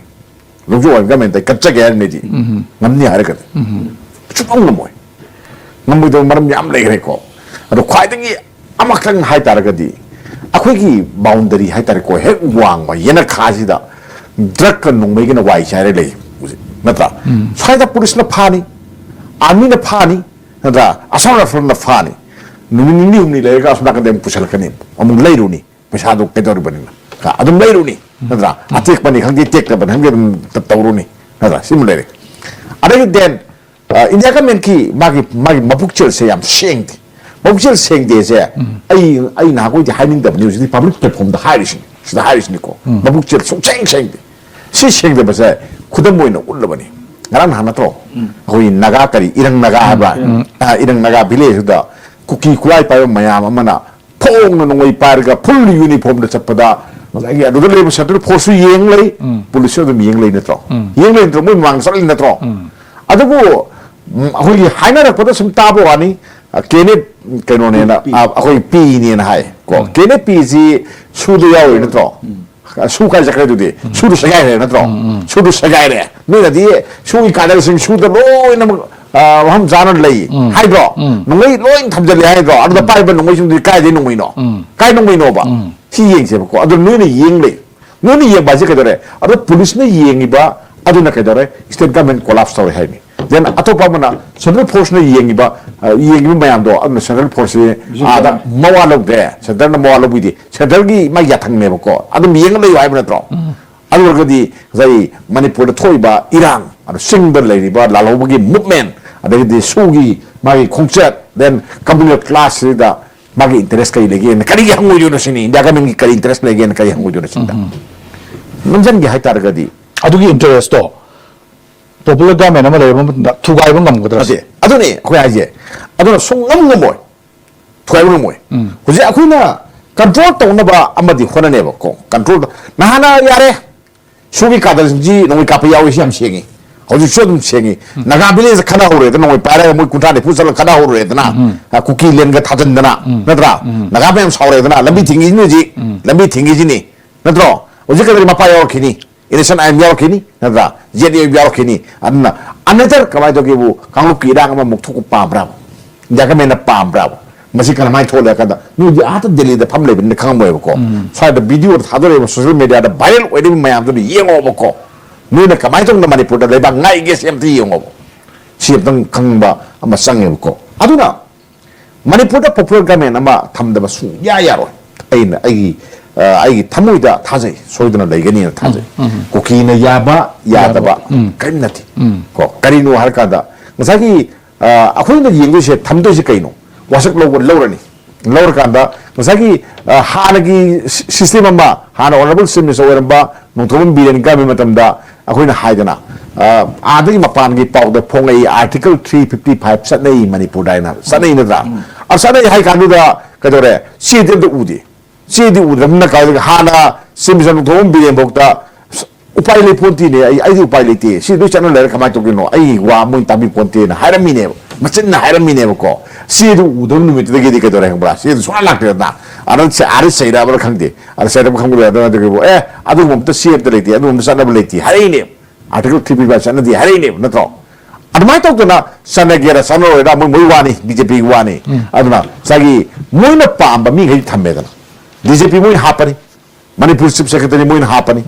ꯂꯧꯖꯧ ꯍꯥꯏꯔꯒ ꯒꯃꯦꯟꯇ ꯀꯠꯆꯒꯦ ꯍꯥꯏꯔꯤꯅꯤ ꯑꯩꯗꯤ꯫ ꯎꯝ꯫ ꯉꯝꯅꯤ ꯍꯥꯏꯔꯒꯗꯤ꯫ ꯎꯝ꯫ ꯁꯨꯡꯉꯝ ꯉꯝꯃꯣꯏ꯫ ꯉꯝꯃꯣꯏꯗꯕ ꯃꯔꯝ ꯌꯥꯝ ꯂꯩꯈ꯭ꯔꯦꯀꯣ꯫ ꯑꯗꯣ ꯈ꯭ꯋꯥꯏꯗꯒꯤ ꯑꯃꯈꯛꯇꯪ ꯍꯥꯏꯇꯥꯔꯒꯗꯤ, ꯑꯩꯈꯣꯏꯒꯤ ꯕꯥꯎꯟꯗꯔꯤ ꯍꯥꯏꯇꯥꯔꯦꯀꯣ, ꯍꯦꯛ ꯋꯥꯡꯃ ꯌꯦꯅꯈꯥꯁꯤꯗ ꯗ꯭ꯔꯒꯀ ꯅꯣꯡꯃꯩꯒꯅ ꯋꯥꯏ ꯆꯥꯏꯔ ꯂꯩ ꯍꯧꯖꯤꯛ, ꯅꯠꯇ꯭ꯔꯥ? ꯎꯝ꯫ ꯁ꯭ꯋꯥꯏꯗ ꯄꯨꯂꯤꯁꯅ ꯐꯥꯅꯤ, ꯑꯥꯔꯃꯤꯅ ꯐꯥꯅꯤ, ꯅꯠꯇ꯭ꯔꯥ? ꯑꯁꯣꯝ ꯔꯥꯏꯐꯜꯅ ꯐꯥꯅꯤ꯫ ꯅꯨꯃꯤꯠ ꯅꯤꯅꯤ ꯍꯨꯝꯅꯤ ꯂꯩꯔꯒ ꯑꯁꯣꯝ ꯅꯥꯀꯟꯗ ꯑꯃꯨꯛ ꯄꯨꯁꯜꯂꯛꯀꯅꯤ, ꯑꯃꯨꯛ ꯂꯩꯔꯨꯅꯤ꯫ ꯄꯩꯁꯥꯗꯨ ꯀꯩꯗꯧꯔꯤꯕꯅꯤꯅ? ꯀ-, ꯑꯗꯨꯝ ꯂꯩꯔꯨꯅꯤ, ꯅꯠꯇ꯭ꯔꯥ? ꯎꯝ꯫ ꯑꯇꯦꯛꯄꯅꯤ ꯈꯪꯗꯦ, ꯇꯦꯛꯇꯕꯅꯤ ꯈꯪꯗꯦ, ꯑꯗꯨꯝ ꯇ-, ꯇꯧꯔꯨꯅꯤ, ꯅꯠꯇ꯭ꯔꯥ? ꯁꯤꯃ ꯂꯩꯔꯦ꯫ ꯑꯗꯒꯤ then, ꯑ, ꯏꯟꯗꯤꯌꯥ ꯒꯃꯦꯟꯀꯤ ꯃꯥꯒꯤ, ꯃꯥꯒꯤ ꯃꯕꯨꯛꯆꯦꯜꯁꯦ ꯌꯥꯝ ꯁꯦꯡꯗꯦ꯫ ꯃꯕꯨꯛꯆꯦꯜ ꯁꯦꯡꯗꯦꯁꯦ ꯎꯝ꯫ ꯑꯩ, ꯑꯩ ꯅꯍꯥꯟꯈꯣꯏꯗꯤ ꯍꯥꯏꯅꯤꯡꯗꯕꯅꯤ, ꯍꯧꯖꯤꯛꯇꯤ ꯄꯕ꯭ꯂꯤꯛ ꯄ꯭ꯂꯦꯠꯐꯣꯝꯗ ꯍꯥꯏꯔꯤꯁꯤꯅꯤ, ꯁꯤꯗ ꯍꯥꯏꯔꯤꯁꯤꯅꯤꯀꯣ꯫ ꯎꯝ꯫ ꯃꯕꯨꯛꯆꯦꯜ ꯁꯨꯡꯁꯦꯡ ꯁꯦꯡꯗꯦ꯫ ꯁꯤ ꯁꯦꯡꯗꯕꯁꯦ ꯈꯨꯗꯝ ꯑꯣꯏꯅ ꯎꯠꯂꯕꯅꯤ꯫ ꯉꯔꯥꯡ ꯅꯍꯥꯟ ꯅꯠꯇ꯭ꯔꯣ? ꯎꯝ꯫ ꯑꯩꯈꯣꯏ ꯅꯥꯒꯥ ꯀꯔꯤ, ꯏꯔꯪ ꯅꯥꯒꯥ ꯍꯥꯏꯕ꯭ꯔꯥ? ꯎꯝ꯫ ꯑ, ꯏꯔꯪ ꯅꯥꯒꯥ ꯚꯤꯂꯦꯖꯇꯨꯗ ꯀꯨꯀꯤ ꯈꯨꯠꯂꯥꯏ ꯄꯥꯏꯕ ꯃꯌꯥꯝ ꯑꯃꯅ ꯐꯣꯡꯅ ꯅꯣꯡꯃꯩ ꯄꯥꯏꯔꯒ ꯐꯨꯜ ꯌꯨꯅꯤꯐꯣꯔꯝꯗ ꯆꯠꯄꯗ, ꯉꯁꯥꯏꯒꯤ ꯑꯗꯨꯗ ꯂꯩꯕ ꯁꯦꯟꯇ꯭ꯔꯦꯜ ꯐꯣꯔꯁꯁꯨ ꯌꯦꯡ ꯂꯩ, ꯎꯝ꯫ ꯄꯨꯂꯤꯁꯁꯨ ꯑꯗꯨꯝ ꯌꯦꯡ ꯂꯩ ꯅꯠꯇ꯭ꯔꯣ? ꯎꯝ꯫ ꯌꯦꯡ ꯂꯩ ꯅꯠꯇ꯭ꯔꯣ? ꯃꯣꯏ ꯃꯃꯥꯡ ꯆꯠꯂꯤ ꯅꯠꯇ꯭ꯔꯣ? ꯎꯝ꯫ ꯑꯗꯨꯕꯨ, ꯎꯝ, ꯑꯩꯈꯣꯏꯒꯤ ꯍꯥꯏꯅꯔꯛꯄꯗ ꯁꯨꯝ ꯇꯥꯕ ꯋꯥꯅꯤ, ꯑ, ꯀꯦꯅꯦꯠ ꯀꯩꯅꯣꯅꯦꯅ, ꯄꯤ꯫ ꯑ, ꯑꯩꯈꯣꯏ ꯄꯤꯅꯦꯅ ꯍꯥꯏ ꯀꯣ꯫ ꯎꯝ꯫ ꯀꯦꯅꯦꯠ ꯄꯤꯁꯤ ꯁꯨꯗ ꯌꯥꯎꯔꯤ ꯅꯠꯇ꯭ꯔꯣ? ꯎꯝ꯫ ꯑ, ꯁꯨ ꯀꯥꯏ ꯆꯠꯈ꯭ꯔꯦ ꯑꯗꯨꯗꯤ? ꯎꯝ꯫ ꯁꯨꯗꯨ ꯁꯦꯒꯥꯏꯈ꯭ꯔꯦ ꯅꯠꯇ꯭ꯔꯣ? ꯎꯝ, ꯎꯝ꯫ ꯁꯨꯗꯨ ꯁꯦꯒꯥꯏꯔꯦ꯫ ꯅꯣꯏꯅꯗꯤ ꯁꯨꯒꯤ ꯀꯥꯗꯔꯁꯤꯡ ꯁꯨꯗ ꯂꯣꯏꯅꯃꯛ, ꯑ, ꯃꯐꯝ ꯆꯥꯅ ꯂꯩ ꯎꯝ꯫ ꯍꯥꯏꯗ꯭ꯔꯣ? ꯎꯝ꯫ ꯅꯣꯡꯃꯩ ꯂꯣꯏ ꯊꯝꯖꯜꯂꯦ ꯍꯥꯏꯗ꯭ꯔꯣ? ꯑꯗꯨꯗ ꯎꯝ꯫ ꯄꯥꯏꯕ ꯅꯣꯡꯃꯩꯁꯤꯡꯗꯨꯗꯤ ꯀꯥꯏꯗꯩ ꯅꯣꯡꯃꯩꯅꯣ? ꯎꯝ꯫ ꯀꯥꯏ ꯅꯣꯡꯃꯩꯅꯣꯕ? ꯎꯝ꯫ ꯁꯤ ꯌꯦꯡꯁꯦꯕꯀꯣ꯫ ꯑꯗꯣ ꯅꯣꯏꯅ ꯌꯦꯡ ꯂꯩ꯫ ꯅꯣꯏꯅ ꯌꯦꯡꯕ ꯍꯥꯏꯁꯦ ꯀꯩꯗꯧꯔꯦ? ꯑꯗꯣ ꯄꯨꯂꯤꯁꯅ ꯌꯦꯡꯉꯤꯕ ꯑꯗꯨꯅ ꯀꯩꯗꯧꯔꯦ? ꯁ꯭ꯇꯦꯠ ꯒꯚꯔꯟꯃꯦꯟ ꯀꯣꯂꯥꯞꯁ ꯇꯧꯔꯦ ꯍꯥꯏꯅꯤ꯫ Then ꯑꯇꯣꯞꯄ ꯑꯃꯅ ꯁꯦꯟꯇ꯭ꯔꯦꯜ ꯐꯣꯔꯁꯅ ꯌꯦꯡꯉꯤꯕ, ꯑ, ꯌꯦꯡꯉꯤꯕ ꯃꯌꯥꯝꯗꯣ, ꯑꯗꯨꯅ ꯁꯦꯟꯇ꯭ꯔꯦꯜ ꯐꯣꯔꯁꯁꯤ ꯑꯥꯗ ꯃꯋꯥ ꯂꯧꯗꯦ, ꯁꯦꯟꯇꯔꯅ ꯃꯋꯥ ꯂꯧꯕꯤꯗꯦ, ꯁꯦꯟꯇꯔꯒꯤ ꯃꯥꯒꯤ ꯌꯥꯊꯪꯅꯦꯕꯀꯣ, ꯑꯗꯨꯝ ꯌꯦꯡꯉ ꯂꯩꯌꯨ ꯍꯥꯏꯕ ꯅꯠꯇ꯭ꯔꯣ? ꯎꯝ꯫ ꯑꯗꯨ ꯑꯣꯏꯔꯒꯗꯤ ꯉꯁꯥꯏ ꯃꯅꯤꯄꯨꯔꯗ ꯊꯣꯛꯏꯕ ꯏꯔꯥꯡ, ꯑꯗꯣ ꯆꯤꯡꯗ ꯂꯩꯔꯤꯕ ꯂꯥꯜꯍꯧꯕꯒꯤ ꯃꯨꯞꯃꯦꯟ, ꯑꯗꯒꯤꯗꯤ ꯁꯨꯒꯤ ꯃꯥꯒꯤ ꯈꯣꯡꯆꯠ, then ꯀꯝꯃ꯭ꯌꯨꯅꯦꯜ ꯀ꯭ꯂꯥꯁꯁꯤꯗ ꯃꯥꯒꯤ ꯏꯟꯇꯔꯦꯁ ꯀꯔꯤ ꯂꯩꯒꯦꯅ, ꯀꯔꯤꯒꯤ ꯍꯪꯉꯣꯏꯗꯣꯏꯅꯣ ꯁꯤꯅꯤ, ꯏꯟꯗꯤꯌꯥ ꯒꯃꯦꯟꯒꯤ ꯀꯔꯤ ꯏꯟꯇꯔꯦꯁ ꯂꯩꯒꯦꯅ ꯀꯔꯤ ꯍꯪꯉꯣꯏꯗꯣꯏꯅꯣ ꯁꯤꯗ? ꯎꯝ꯫ ꯅꯝꯁꯤꯟꯒꯦ ꯍꯥꯏꯇꯥꯔꯒꯗꯤ ꯑꯗꯨꯒꯤ ꯏꯟꯇꯔꯦꯁꯇꯣ ꯄꯣꯄꯨꯂꯔ ꯒꯚꯔꯟꯃꯦꯟ ꯑꯃ ꯂꯩꯔꯕ ꯃꯇꯝꯗ ꯊꯨꯒꯥꯏꯕ ꯉꯝꯒꯗ꯭ꯔꯥ? ꯅꯠꯇꯦ, ꯑꯗꯨꯅꯦ ꯑꯩꯈꯣꯏ ꯍꯥꯏꯁꯦ꯫ ꯑꯗꯨꯅ ꯁꯨꯡꯉꯝ ꯉꯝꯃꯣꯏ, ꯊꯨꯒꯥꯏꯕ ꯉꯝꯃꯣꯏ꯫ ꯍꯧꯖꯤꯛ ꯑꯩꯈꯣꯏꯅ ꯀꯟꯇ꯭ꯔꯣꯜ ꯇꯧꯅꯕ ꯑꯃꯗꯤ ꯍꯣꯠꯅꯅꯦꯕꯀꯣ꯫ ꯀꯟꯇ꯭ꯔꯣꯜ ꯅꯍꯥꯟꯅ ꯌꯥꯔꯦ, ꯁꯣꯝꯒꯤ ꯀꯥꯗꯔꯁꯤꯡꯁꯤ ꯅꯣꯡꯃꯩ ꯀꯥꯞꯄ ꯌꯥꯎꯔꯤꯁꯤ ꯌꯥꯝ ꯁꯦꯡꯉꯤ꯫ ꯍꯧꯖꯤꯛꯁꯨ ꯑꯗꯨꯝ ꯁꯦꯡꯉꯤ꯫ ꯅꯥꯒꯥ ꯚꯤꯂꯦꯖꯇ ꯈꯠꯅ ꯍꯧꯔꯦꯗꯅ, ꯅꯣꯡꯃꯩ ꯄꯥꯏꯔꯒ ꯃꯣꯏ ꯀꯨꯟꯊ꯭ꯔꯥ ꯅꯤꯐꯨ ꯆꯠꯂꯒ ꯈꯠꯅ ꯍꯧꯔꯨꯔꯦꯗꯅ꯫ ꯑ, ꯀꯨꯀꯤ ꯂꯦꯟꯒ ꯊꯥꯖꯟꯗꯅ, ꯅꯠꯇ꯭ꯔꯥ? ꯅꯥꯒꯥ ꯃꯌꯥꯝ ꯁꯥꯎꯔꯦꯗꯅ, ꯂꯝꯕꯤ ꯊꯤꯡꯉꯤꯁꯤꯅꯤ ꯍꯧꯖꯤꯛ꯫ ꯂꯝꯕꯤ ꯊꯤꯡꯉꯤꯁꯤꯅꯤ, ꯅꯠꯇ꯭ꯔꯣ? ꯍꯧꯖꯤꯛ ꯀꯗꯔꯤ ꯃꯄꯥ ꯌꯥꯎꯔꯛꯈꯤꯅꯤ, ꯏꯂꯦꯛꯁꯟ ꯑꯥꯏꯟ ꯌꯥꯎꯔꯛꯈꯤꯅꯤ, ꯅꯠꯇ꯭ꯔꯥ? Z A ꯌꯥꯎꯔꯛꯈꯤꯅꯤ꯫ ꯑꯗꯨꯅ ꯑꯅꯗꯔ ꯀꯃꯥꯏꯅ ꯇꯧꯒꯦꯕꯨ, ꯀꯥꯡꯂꯨꯞꯀꯤ ꯏꯔꯥꯡ ꯑꯃꯃꯨꯛ ꯊꯣꯛꯄ ꯄꯥꯝꯕ꯭ꯔꯥꯕ? ꯏꯟꯗꯤꯌꯥ ꯒꯃꯦꯟꯅ ꯄꯥꯝꯕ꯭ꯔꯥꯕ? ꯃꯁꯤ ꯀꯔꯝꯍꯥꯏꯅ ꯊꯣꯛꯍꯜꯂꯦ ꯍꯥꯏ ꯀꯥꯟꯗ, ꯅꯣꯏꯗꯤ ꯑꯥꯗ ꯗꯦꯜꯂꯤꯗ ꯐꯝ ꯂꯩꯕꯅꯤꯅ ꯈꯪꯉꯝꯃꯣꯏꯕꯀꯣ꯫ ꯁ꯭ꯋꯥꯏꯗ ꯚꯤꯗꯤꯑꯣꯗ ꯊꯥꯗꯣꯔꯛꯏꯕ, ꯁꯣꯁꯤꯌꯦꯜ ꯃꯦꯗꯤꯌꯥꯗ ꯚꯥꯏꯔꯦꯜ ꯑꯣꯏꯔꯤꯕ ꯃꯌꯥꯝꯗꯨꯅ ꯌꯦꯡꯉꯣꯕꯀꯣ꯫ ꯅꯣꯏꯅ ꯀꯃꯥꯏꯅ ꯇꯧꯗꯅ ꯃꯅꯤꯄꯨꯔꯗ ꯂꯩꯕꯥꯛ ꯉꯥꯛꯏꯒꯦ ꯁꯤ ꯑꯝꯇ ꯌꯦꯡꯉꯣꯕ꯫ ꯁꯤ ꯑꯝꯇꯪ ꯈꯪꯕ ꯑꯃ ꯆꯪꯉꯦꯕꯀꯣ꯫ ꯑꯗꯨꯅ ꯃꯅꯤꯄꯨꯔꯗ ꯄꯣꯄꯨꯂꯔ ꯒꯚꯔꯟꯃꯦꯟ ꯑꯃ ꯊꯝꯗꯕ ꯁꯨꯡꯌꯥ ꯌꯥꯔꯣꯏ꯫ ꯑꯩꯅ ꯑꯩꯒꯤ, ꯑ, ꯑꯩꯒꯤ ꯊꯃꯣꯏꯗ ꯊꯥꯖꯩ, ꯁꯣꯏꯗꯅ ꯂꯩꯒꯅꯤꯅ ꯊꯥꯖꯩ꯫ ꯀꯨꯀꯤꯅ ꯌꯥꯕ ꯌꯥꯗꯕ ꯀꯔꯤꯝ ꯅꯠꯇꯦ꯫ ꯀꯣ, ꯀꯔꯤꯅꯣ ꯍꯥꯏꯔꯀꯥꯟꯗ ꯉꯁꯥꯏꯒꯤ, ꯑ, ꯑꯩꯈꯣꯏꯅ ꯌꯦꯡꯗꯣꯏꯁꯦ, ꯊꯝꯗꯣꯏꯁꯦ ꯀꯩꯅꯣ? ꯋꯥꯁꯛ ꯂꯧꯕ ꯂꯧꯔꯅꯤ꯫ ꯂꯧꯔꯀꯥꯟꯗ ꯉꯁꯥꯏꯒꯤ, ꯑ, ꯍꯥꯟꯅꯒꯤ ꯁꯤ-, ꯁꯤꯁꯇꯦꯝ ꯑꯃ, ꯍꯥꯟꯅ ꯑꯣꯅꯔꯦꯕꯜ ꯆꯤꯐ ꯃꯤꯅꯤꯁꯇꯔ ꯑꯣꯏꯔꯝꯕ ꯅꯣꯡꯊꯣꯝꯕꯝ ꯕꯤꯔꯦꯟ ꯀꯥꯝꯕ ꯃꯇꯝꯗ ꯑꯩꯈꯣꯏꯅ ꯍꯥꯏꯗꯅ, ꯑ, ꯑꯥꯗꯒꯤ ꯃꯄꯥꯟꯒꯤ ꯄꯥꯎꯗ ꯐꯣꯡꯉꯛꯏ, ꯑꯥꯔꯇꯤꯀꯜ ꯊ꯭ꯔꯤ ꯐꯤꯐꯇꯤ ꯐꯥꯏꯚ ꯆꯠꯅꯩ ꯃꯅꯤꯄꯨꯔꯗ ꯍꯥꯏꯅ ꯆꯠꯅꯩ, ꯅꯠꯇ꯭ꯔꯥ? ꯑ, ꯆꯠꯅꯩ ꯍꯥꯏ ꯀꯥꯟꯗꯨꯗ ꯀꯩꯗꯧꯔꯦ? ꯆꯦꯗꯤ ꯑꯝꯇ ꯎꯗꯦ꯫ ꯆꯦꯗꯤ ꯎꯗ꯭ꯔꯕꯅꯤꯅ ꯀꯥꯏꯗꯒꯤ ꯍꯥꯟꯅ ꯆꯤꯐ ꯃꯤꯅꯤꯁꯇꯔ ꯅꯣꯡꯊꯣꯝꯕꯝ ꯕꯤꯔꯦꯟꯐꯧꯗ ꯎꯄꯥꯏ ꯂꯩ ꯄꯣꯟꯇꯦꯅꯦ, ꯑꯩ, ꯑꯩꯗꯤ ꯎꯄꯥꯏ ꯂꯩꯇꯦ, ꯁꯤ ꯂꯣꯏ ꯆꯠꯅ ꯂꯩꯔ ꯀꯃꯥꯏꯅ ꯇꯧꯗꯣꯏꯅꯣ? ꯑꯩ ꯋꯥ ꯃꯣꯏ ꯇꯥꯕꯤ ꯄꯣꯟꯇꯦꯅ ꯍꯥꯏꯔꯝꯃꯤꯅꯦꯕ, ꯃꯆꯤꯟꯅ ꯍꯥꯏꯔꯝꯃꯤꯅꯦꯕꯀꯣ꯫ ꯁꯤ ꯑꯗꯨ ꯎꯗꯕ ꯅꯨꯃꯤꯠꯇꯨꯗꯒꯤꯗꯤ ꯀꯩꯗꯧꯔꯦ ꯈꯪꯕ꯭ꯔꯥ? ꯁꯤ ꯑꯗꯨ ꯁꯨꯡꯂꯥꯛ ꯂꯥꯛꯇꯦꯗꯅ꯫ ꯑꯗ ꯁꯤ ꯑꯥꯗ ꯆꯩꯔꯛꯑꯕ꯭ꯔꯥ ꯈꯪꯗꯦ, ꯑꯗ ꯆꯩꯔꯛꯄ ꯈꯪꯕꯗ ꯑꯗꯨꯅ ꯑꯗꯨꯒꯤꯕꯨ, "ꯑꯦ, ꯑꯗꯨꯒꯨꯝꯕ ꯑꯝꯇ ꯁꯤ ꯑꯝꯇ ꯂꯩꯇꯦ, ꯑꯗꯨꯒꯨꯝꯕ ꯆꯠꯅꯕ ꯂꯩꯇꯦ" ꯍꯥꯏꯔꯛꯏꯅꯦꯕ꯫ ꯑꯥꯔꯇꯤꯀꯜ ꯊ꯭ꯔꯤ ꯐꯤꯐꯇꯤ ꯐꯥꯏꯚ ꯆꯠꯅꯗꯦ ꯍꯥꯏꯔꯛꯏꯅꯦꯕ, ꯅꯠꯇ꯭ꯔꯣ? ꯑꯗꯨꯃꯥꯏꯅ ꯇꯧꯗꯅ ꯆꯠꯅꯒꯦꯔꯥ ꯆꯠꯅꯔꯣꯏꯔꯥ ꯃꯣꯏ, ꯃꯣꯏ ꯋꯥꯅꯤ, ꯕꯤ ꯖꯦ ꯄꯤꯒꯤ ꯋꯥꯅꯤ꯫ ꯑꯗꯨꯅ ꯉꯁꯥꯏꯒꯤ ꯃꯣꯏꯅ ꯄꯥꯝꯕ ꯃꯤꯈꯩ ꯊꯝꯃꯦꯗꯅ, ꯕꯤ ꯖꯦ ꯄꯤ ꯃꯣꯏꯅ ꯍꯥꯞꯄꯅꯤ, ꯃꯅꯤꯄꯨꯔ ꯆꯤꯐ ꯁꯦꯀ꯭ꯔꯦꯇꯔꯤ ꯃꯣꯏꯅ ꯍꯥꯞꯄꯅꯤ,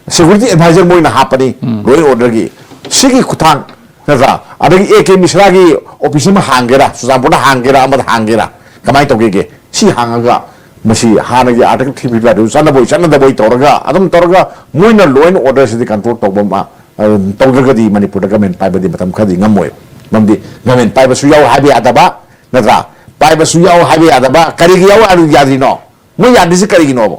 ꯁꯦꯀ꯭ꯌꯨꯔꯤꯇꯤ ꯑꯦꯗꯚꯥꯏꯖꯔ ꯃꯣꯏꯅ ꯍꯥꯞꯄꯅꯤ, ꯂꯣ ꯑꯦꯟ ꯑꯣꯔꯗꯔꯒꯤ꯫ ꯁꯤꯒꯤ ꯈꯨꯊꯥꯡ ꯅꯠꯇ꯭ꯔꯥ? ꯑꯗꯒꯤ ꯑꯦ ꯀꯦ ꯃꯤꯁ꯭ꯔꯥꯒꯤ ꯑꯣꯐꯤꯁ ꯑꯃ ꯍꯥꯡꯒꯦꯔꯥ, ꯆꯨꯔꯆꯥꯟꯄꯨꯔꯗ ꯍꯥꯡꯒꯦꯔꯥ, ꯑꯃꯗ ꯍꯥꯡꯒꯦꯔꯥ, ꯀꯃꯥꯏꯅ ꯇꯧꯒꯦꯒꯦ? ꯁꯤ ꯍꯥꯡꯉꯒ ꯃꯁꯤ ꯍꯥꯟꯅꯒꯤ ꯑꯥꯔꯇꯤꯀꯜ ꯊ꯭ꯔꯤ ꯐꯤꯐꯇꯤ ꯐꯥꯏꯚ ꯆꯠꯅꯕꯣꯏ ꯆꯠꯅꯗꯕꯣꯏ ꯇꯧꯔꯒ, ꯑꯗꯨꯝ ꯇꯧꯔꯒ ꯃꯣꯏꯅ ꯂꯣ ꯑꯦꯟ ꯑꯣꯔꯗꯔꯁꯤꯗꯤ ꯀꯟꯇ꯭ꯔꯣꯜ ꯇꯧꯕ ꯑꯃ, ꯑꯗꯨꯝ ꯇꯧꯗ꯭ꯔꯒꯗꯤ ꯃꯅꯤꯄꯨꯔꯗ ꯒꯃꯦꯟ ꯄꯥꯏꯕꯗꯤ ꯃꯇꯝ ꯈꯔꯗꯤ ꯉꯝꯃꯣꯏꯕ꯫ ꯃꯔꯝꯗꯤ ꯒꯃꯦꯟ ꯄꯥꯏꯕꯁꯨ ꯌꯥꯎ ꯍꯥꯏꯕ ꯌꯥꯗꯕ, ꯅꯠꯇ꯭ꯔꯥ? ꯄꯥꯏꯕꯁꯨ ꯌꯥꯎ ꯍꯥꯏꯕ ꯌꯥꯗꯕ, ꯀꯔꯤꯒꯤ ꯌꯥꯎ ꯍꯥꯏꯕ ꯌꯥꯗ꯭ꯔꯤꯅꯣ? ꯃꯣꯏ ꯌꯥꯗ꯭ꯔꯤꯁꯤ ꯀꯔꯤꯒꯤꯅꯣꯕ?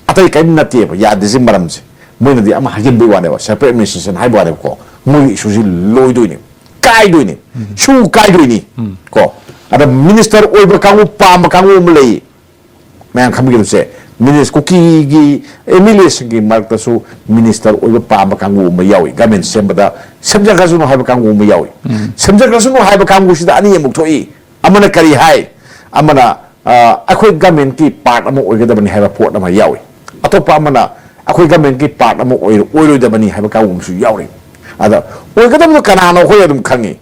ꯑꯇꯩ ꯀꯔꯤꯝ ꯅꯠꯇꯦꯕ ꯌꯥꯗ꯭ꯔꯤꯁꯤ ꯃꯔꯝꯁꯦ꯫ ꯃꯣꯏꯅꯗꯤ ꯑꯃ ꯍꯥꯏꯖꯤꯟꯕꯩ ꯋꯥꯅꯦꯕ, separate administration ꯍꯥꯏꯕ ꯋꯥꯅꯦꯕꯀꯣ, ꯃꯣꯏꯒꯤ ꯏꯁꯨꯁꯤ ꯂꯣꯏꯗꯣꯏꯅꯤ, ꯀꯥꯏꯗꯣꯏꯅꯤ, ꯁꯨ ꯀꯥꯏꯗꯣꯏꯅꯤ꯫ ꯀꯣ, ꯑꯗ ꯃꯤꯅꯤꯁꯇꯔ ꯑꯣꯏꯕ ꯀꯥꯡꯕꯨ, ꯄꯥꯝꯕ ꯀꯥꯡꯕꯨ ꯑꯃ ꯂꯩ꯫ ꯃꯌꯥꯝ ꯈꯪꯕꯤꯒꯗꯕꯁꯦ, ꯃꯤꯅꯤꯁ-, ꯀꯨꯀꯤꯒꯤ ꯑꯦꯝ ꯑꯦꯜ ꯑꯦꯁꯤꯡꯒꯤ ꯃꯔꯛꯇꯁꯨ ꯃꯤꯅꯤꯁꯇꯔ ꯑꯣꯏꯕ ꯄꯥꯝꯕ ꯀꯥꯡꯕꯨ ꯑꯃ ꯌꯥꯎꯏ, ꯒꯃꯦꯟ ꯁꯦꯝꯕꯗ ꯁꯦꯝꯖꯈ꯭ꯔꯁꯅꯨ ꯍꯥꯏꯕ ꯀꯥꯡꯕꯨ ꯑꯃ ꯌꯥꯎꯏ꯫ ꯁꯦꯝꯖꯈ꯭ꯔꯁꯅꯨ ꯍꯥꯏꯕ ꯀꯥꯡꯕꯨꯁꯤꯗ ꯑꯅꯤ ꯑꯃꯨꯛ ꯊꯣꯛꯏ꯫ ꯑꯃꯅ ꯀꯔꯤ ꯍꯥꯏ? ꯑꯃꯅ, ꯑ, ꯑꯩꯈꯣꯏ ꯒꯃꯦꯟꯀꯤ ꯄꯥꯔꯠ ꯑꯃ ꯑꯣꯏꯒꯗꯕꯅꯤ ꯍꯥꯏꯕ ꯄꯣꯠ ꯑꯃ ꯌꯥꯎꯏ꯫ ꯑꯇꯣꯞꯄ ꯑꯃꯅ ꯑꯩꯈꯣꯏ ꯒꯃꯦꯟꯀꯤ ꯄꯥꯔꯠ ꯑꯃ ꯑꯣꯏꯔ-, ꯑꯣꯏꯔꯣꯏꯗꯕꯅꯤ ꯍꯥꯏꯕ ꯀꯥꯡꯕꯨ ꯑꯃꯁꯨ ꯌꯥꯎꯔꯤ꯫ ꯑꯗ ꯑꯣꯏꯒꯗꯕꯗꯣ ꯀꯅꯥꯅꯣ ꯑꯩꯈꯣꯏ ꯑꯗꯨꯝ ꯈꯪꯉꯤ꯫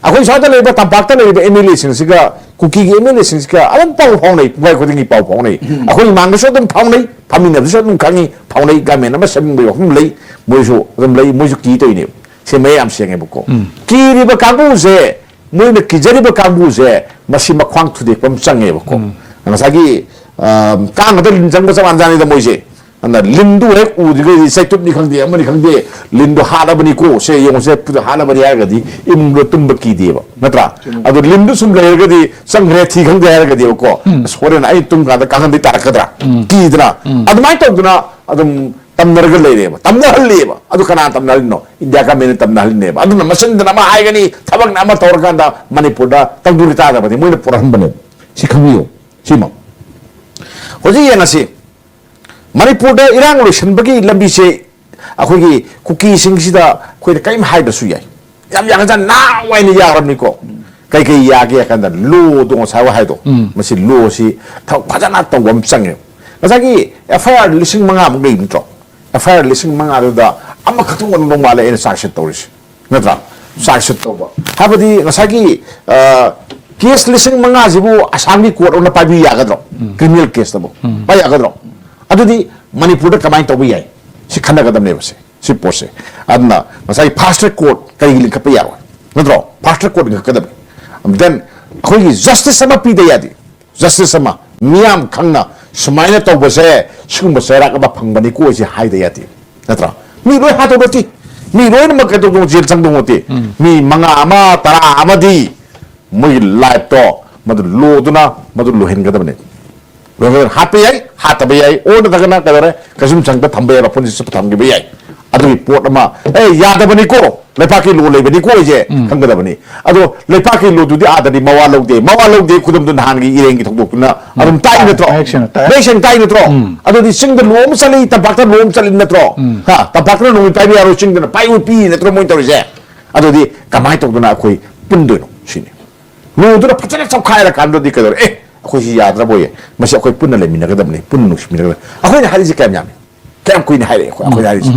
ꯑꯩꯈꯣꯏ ꯁ꯭ꯋꯥꯏꯗ ꯂꯩꯔꯤꯕ, ꯇꯝꯄꯥꯛꯇ ꯂꯩꯔꯤꯕ ꯑꯦꯝ ꯑꯦꯜ ꯑꯦꯁꯤꯡꯁꯤꯒ ꯀꯨꯀꯤꯒꯤ ꯑꯦꯝ ꯑꯦꯜ ꯑꯦꯁꯤꯡꯁꯤꯒ ꯑꯗꯨꯝ ꯄꯥꯎ ꯐꯥꯎꯅꯩ, ꯄꯨꯡꯈꯥꯏ ꯈꯨꯗꯤꯡꯒꯤ ꯄꯥꯎ ꯐꯥꯎꯅꯩ꯫ ꯑꯩꯈꯣꯏ ꯏꯃꯥꯡꯗꯁꯨ ꯑꯗꯨꯝ ꯐꯥꯎꯅꯩ, ꯐꯝꯃꯤꯟꯅꯕꯁꯨ ꯑꯗꯨꯝ ꯈꯪꯉꯤ, ꯐꯥꯎꯅꯩ꯫ ꯒꯃꯦꯟ ꯑꯃ ꯁꯦꯝꯅꯤꯡꯕꯒꯤ ꯋꯥꯐꯝ ꯂꯩ, ꯃꯣꯏꯁꯨ ꯑꯗꯨꯝ ꯂꯩ, ꯃꯣꯏꯁꯨ ꯀꯤ ꯇꯧꯔꯤꯅꯦꯕ꯫ ꯁꯤ ꯃꯌꯥꯏ ꯌꯥꯝ ꯁꯦꯡꯉꯦꯕꯀꯣ꯫ ꯀꯤꯔꯤꯕ ꯀꯥꯡꯕꯨꯁꯦ, ꯃꯣꯏꯅ ꯀꯤꯖꯔꯤꯕ ꯀꯥꯡꯕꯨꯁꯦ, ꯃꯁꯤ ꯃꯈ꯭ꯋꯥꯡ ꯊꯨꯗꯦꯛꯄ ꯑꯃ ꯆꯪꯉꯦꯕꯀꯣ꯫ ꯉꯁꯥꯏꯒꯤ, ꯑ, ꯀꯥꯡ ꯑꯗ ꯂꯤꯟ ꯆꯪꯕ ꯆꯞ ꯃꯥꯟꯅꯖꯥꯠꯅꯤꯗ ꯃꯣꯏꯁꯦ꯫ ꯑꯗꯨꯅ ꯂꯤꯟꯗꯨ ꯍꯦꯛ ꯎꯗ꯭ꯔꯤꯉꯩꯗꯤ ꯆꯩꯇꯨꯞꯅꯤ ꯈꯪꯗꯦ, ꯑꯃꯅꯤ ꯈꯪꯗꯦ, ꯂꯤꯟꯗꯨ ꯍꯥꯠꯂꯕꯅꯤꯀꯣ, ꯁꯦ ꯌꯦꯡꯉꯨꯁꯦ, ꯍꯥꯠꯂꯕꯅꯤ ꯍꯥꯏꯔꯒꯗꯤ ꯏꯃꯨꯡꯗ ꯇꯨꯝꯕ ꯀꯤꯗꯦꯕ, ꯅꯠꯇ꯭ꯔꯥ? ꯑꯗꯣ ꯂꯤꯟꯗꯨ ꯁꯨꯝ ꯂꯩꯔꯒꯗꯤ ꯆꯪꯈ꯭ꯔꯦ, ꯊꯤ ꯈꯪꯗꯦ ꯍꯥꯏꯔꯒꯗꯤꯕꯀꯣ, "ꯑꯁ, ꯍꯣꯔꯦꯟ ꯑꯩ ꯇꯨꯝ ꯀꯥꯟꯗ ꯀꯥꯡꯈꯟꯗꯤ ꯇꯥꯔꯛꯀꯗ꯭ꯔꯥ?" ꯀꯤꯗꯅ꯫ ꯑꯗꯨꯃꯥꯏꯅ ꯇꯧꯗꯅ ꯑꯗꯨꯝ ꯇꯝꯅꯔꯒ ꯂꯩꯔꯦꯕ, ꯇꯝꯅꯍꯜꯂꯦꯕ꯫ ꯑꯗꯨ ꯀꯅꯥ ꯇꯝꯅꯍꯜꯂꯤꯅꯣ? ꯏꯟꯗꯤꯌꯥ ꯒꯃꯦꯟꯅ ꯇꯝꯅꯍꯜꯂꯤꯅꯦꯕ꯫ ꯑꯗꯨꯅ ꯃꯁꯤꯟꯗꯅ ꯑꯃ ꯍꯥꯏꯒꯅꯤ, ꯊꯕꯛꯅ ꯑꯃ ꯇꯧꯔꯀꯥꯟꯗ ꯃꯅꯤꯄꯨꯔꯗ ꯇꯪꯗꯨꯒꯤ ꯇꯥꯗꯕꯅꯤ, ꯃꯣꯏꯅ ꯄꯨꯔꯛꯍꯟꯕꯅꯦꯕ꯫ ꯁꯤ ꯈꯪꯕꯤꯌꯨ, ꯁꯤꯃ꯫ ꯍꯧꯖꯤꯛ ꯌꯦꯡꯉꯁꯤ, ꯃꯅꯤꯄꯨꯔꯗ ꯏꯔꯥꯡ ꯂꯣꯏꯁꯤꯟꯕꯒꯤ ꯂꯝꯕꯤꯁꯦ ꯑꯩꯈꯣꯏꯒꯤ ꯀꯨꯀꯤꯁꯤꯡꯁꯤꯗ ꯑꯩꯈꯣꯏꯅ ꯀꯔꯤꯝ ꯍꯥꯏꯗ꯭ꯔꯁꯨ ꯌꯥꯏ꯫ ꯌꯥꯝ ꯌꯥꯒꯖꯥꯠ, ꯅꯍꯥꯟꯋꯥꯏꯅ ꯌꯥꯔꯕꯅꯤꯀꯣ꯫ ꯀꯩꯀꯩ ꯌꯥꯒꯦ ꯍꯥꯏ ꯀꯥꯟꯗ, ꯂꯣꯗꯣ ꯉꯁꯥꯏ ꯍꯥꯏꯗꯣ, ꯃꯁꯤ ꯂꯣꯁꯤ ꯊꯕꯛ ꯐꯖꯅ ꯇꯧꯕ ꯑꯃ ꯆꯪꯉꯦ꯫ ꯉꯁꯥꯏꯒꯤ ꯑꯦꯐ ꯑꯥꯏ ꯑꯥꯔ ꯂꯤꯁꯤꯡ ꯃꯉꯥꯃꯨꯛ ꯂꯩꯕ ꯅꯠꯇ꯭ꯔꯣ? ꯑꯦꯐ ꯑꯥꯏ ꯑꯥꯔ ꯂꯤꯁꯤꯡ ꯃꯉꯥꯗꯨꯗ ꯑꯃꯈꯛꯇꯪ ꯑꯣꯏꯔꯝꯗꯧ ꯃꯥꯜꯂꯦ ꯑꯩꯅ ꯆꯥꯔꯖ ꯁꯤꯠ ꯇꯧꯔꯤꯁꯦ, ꯅꯠꯇ꯭ꯔꯥ? ꯆꯥꯔꯖ ꯁꯤꯠ ꯇꯧꯕ ꯍꯥꯏꯕꯗꯤ ꯉꯁꯥꯏꯒꯤ, ꯑ, ꯀꯦꯁ ꯂꯤꯁꯤꯡ ꯃꯉꯥꯁꯤꯕꯨ ꯑꯁꯥꯝꯒꯤ ꯀꯣꯔꯠ ꯑꯃꯅ ꯄꯥꯏꯕꯤ ꯌꯥꯒꯗ꯭ꯔꯣ? ꯀ꯭ꯔꯤꯃꯤꯅꯦꯜ ꯀꯦꯁꯇꯕꯨ ꯄꯥꯏ ꯌꯥꯒꯗ꯭ꯔꯣ? ꯑꯗꯨꯗꯤ ꯃꯅꯤꯄꯨꯔꯗ ꯀꯃꯥꯏꯅ ꯇꯧꯕ ꯌꯥꯏ? ꯁꯤ ꯈꯟꯅꯒꯗꯕꯅꯦꯕ ꯁꯦ, ꯁꯤ ꯄꯣꯠꯁꯦ꯫ ꯑꯗꯨꯅ ꯉꯁꯥꯏꯒꯤ ꯐꯥꯁ ꯇ꯭ꯔꯦꯛ ꯀꯣꯔꯠ ꯀꯔꯤꯒꯤ ꯂꯤꯡꯈꯠꯄ ꯌꯥꯔꯣꯏ, ꯅꯠꯇ꯭ꯔꯣ? ꯐꯥꯁ ꯇ꯭ꯔꯦꯛ ꯀꯣꯔꯠ ꯂꯤꯡꯈꯠꯀꯗꯕꯅꯤ꯫ Then ꯑꯩꯈꯣꯏꯒꯤ ꯖꯁꯇꯤꯁ ꯑꯃ ꯄꯤꯗ ꯌꯥꯗꯦ꯫ ꯖꯁꯇꯤꯁ ꯑꯃ ꯃꯤꯌꯥꯝ ꯈꯪꯅ ꯁꯨꯃꯥꯏꯅ ꯇꯧꯕꯁꯦ, ꯁꯤꯒꯨꯝꯕ ꯆꯩꯔꯥꯛ ꯑꯃ ꯐꯪꯕꯅꯤꯀꯣ, ꯁꯤ ꯍꯥꯏꯗ ꯌꯥꯗꯦ, ꯅꯠꯇ꯭ꯔꯥ? ꯃꯤ ꯂꯣꯏ ꯍꯥꯠꯇꯧ ꯅꯠꯇꯦ, ꯃꯤ ꯂꯣꯏꯅꯃꯛ ꯀꯩꯗꯧꯗꯧ, ꯖꯦꯜ ꯆꯪꯗꯧ ꯅꯠꯇꯦ꯫ ꯃꯤ ꯃꯉꯥ ꯑꯃ, ꯇꯔꯥ ꯑꯃꯗꯤ ꯃꯣꯏꯒꯤ ꯂꯥꯏꯐꯇꯣ ꯃꯗꯨ ꯂꯣꯗꯨꯅ ꯃꯗꯨ ꯂꯣꯏꯍꯟꯒꯗꯕꯅꯦ꯫ ꯂꯣꯏꯅ ꯍꯥꯠꯄ ꯌꯥꯏ, ꯍꯥꯠꯇꯕ ꯌꯥꯏ, ꯑꯣ ꯅꯠꯇ꯭ꯔꯒꯅ ꯀꯩꯗꯧꯔꯦ, ꯀꯩꯁꯨꯝ ꯆꯪꯗ ꯊꯝꯕ ꯌꯥꯏ, ꯃꯐꯝꯁꯤ ꯆꯨꯞꯄ ꯊꯝꯈꯤꯕ ꯌꯥꯏ꯫ ꯑꯗꯨꯒꯤ ꯄꯣꯠ ꯑꯃ, ꯑꯦ, ꯌꯥꯗꯕꯅꯤꯀꯣ, ꯂꯩꯄꯥꯛꯀꯤ ꯂꯣ ꯂꯩꯕꯅꯤꯀꯣ ꯑꯩꯁꯦ ꯈꯪꯒꯗꯕꯅꯤ꯫ ꯑꯗꯣ ꯂꯩꯄꯥꯛꯀꯤ ꯂꯣꯗꯨꯗꯤ ꯑꯥꯗꯗꯤ ꯃꯋꯥ ꯂꯧꯗꯦ, ꯃꯋꯥ ꯂꯧꯗꯦ ꯈꯨꯗꯝꯗꯨ ꯅꯍꯥꯟꯒꯤ ꯏꯔꯦꯡꯒꯤ ꯊꯧꯗꯣꯛꯇꯨꯅ ꯑꯗꯨꯝ ꯇꯥꯛꯏ ꯅꯠꯇ꯭ꯔꯣ? ꯃꯌꯦꯛ ꯁꯦꯡꯅ ꯇꯥꯏ꯫ ꯃꯌꯦꯛ ꯁꯦꯡꯅ ꯇꯥꯛꯏ ꯅꯠꯇ꯭ꯔꯣ? ꯑꯗꯨꯗꯤ ꯆꯤꯡꯗ ꯂꯣ ꯑꯃ ꯆꯠꯂꯤ, ꯇꯝꯄꯥꯛꯇ ꯂꯣ ꯑꯃ ꯆꯠꯂꯤ ꯅꯠꯇ꯭ꯔꯣ? ꯍꯥ? ꯇꯝꯄꯥꯛꯇꯅ ꯅꯣꯡꯃꯩ ꯄꯥꯏꯕ ꯌꯥꯔꯣꯏ, ꯆꯤꯡꯗꯅ ꯄꯥꯏꯕ ꯄꯤ ꯅꯠꯇ꯭ꯔꯣ ꯃꯣꯏꯅ ꯇꯧꯔꯤꯁꯦ? ꯑꯗꯨꯗꯤ ꯀꯃꯥꯏꯅ ꯇꯧꯗꯅ ꯑꯩꯈꯣꯏ ꯄꯨꯟꯗꯣꯏꯅꯣ ꯁꯤꯅꯤ꯫ ꯂꯣꯗꯨꯅ ꯐꯖꯅ ꯆꯞꯈꯥꯏꯔꯀꯥꯟꯗꯗꯤ ꯀꯩꯗꯧꯔꯦ? ꯑꯦ, ꯑꯩꯈꯣꯏꯁꯤ ꯌꯥꯗ꯭ꯔꯕꯣꯌꯦ, ꯃꯁꯤ ꯑꯩꯈꯣꯏ ꯄꯨꯟꯅ ꯂꯩꯃꯤꯟꯅꯒꯗꯕꯅꯤ, ꯄꯨꯟꯅ ꯅꯨꯡꯁꯤꯃꯤꯟꯅꯒꯗꯕꯅꯤ꯫ ꯑꯩꯈꯣꯏꯅ ꯍꯥꯏꯔꯤꯁꯦ ꯀꯌꯥꯝ ꯌꯥꯝꯃꯤ? ꯀꯌꯥꯝ ꯀꯨꯏꯅ ꯍꯥꯏꯔꯛꯑꯦ ꯑꯩꯈꯣꯏ, ꯑꯩꯈꯣꯏꯅ ꯍꯥꯏꯔꯤꯁꯦ?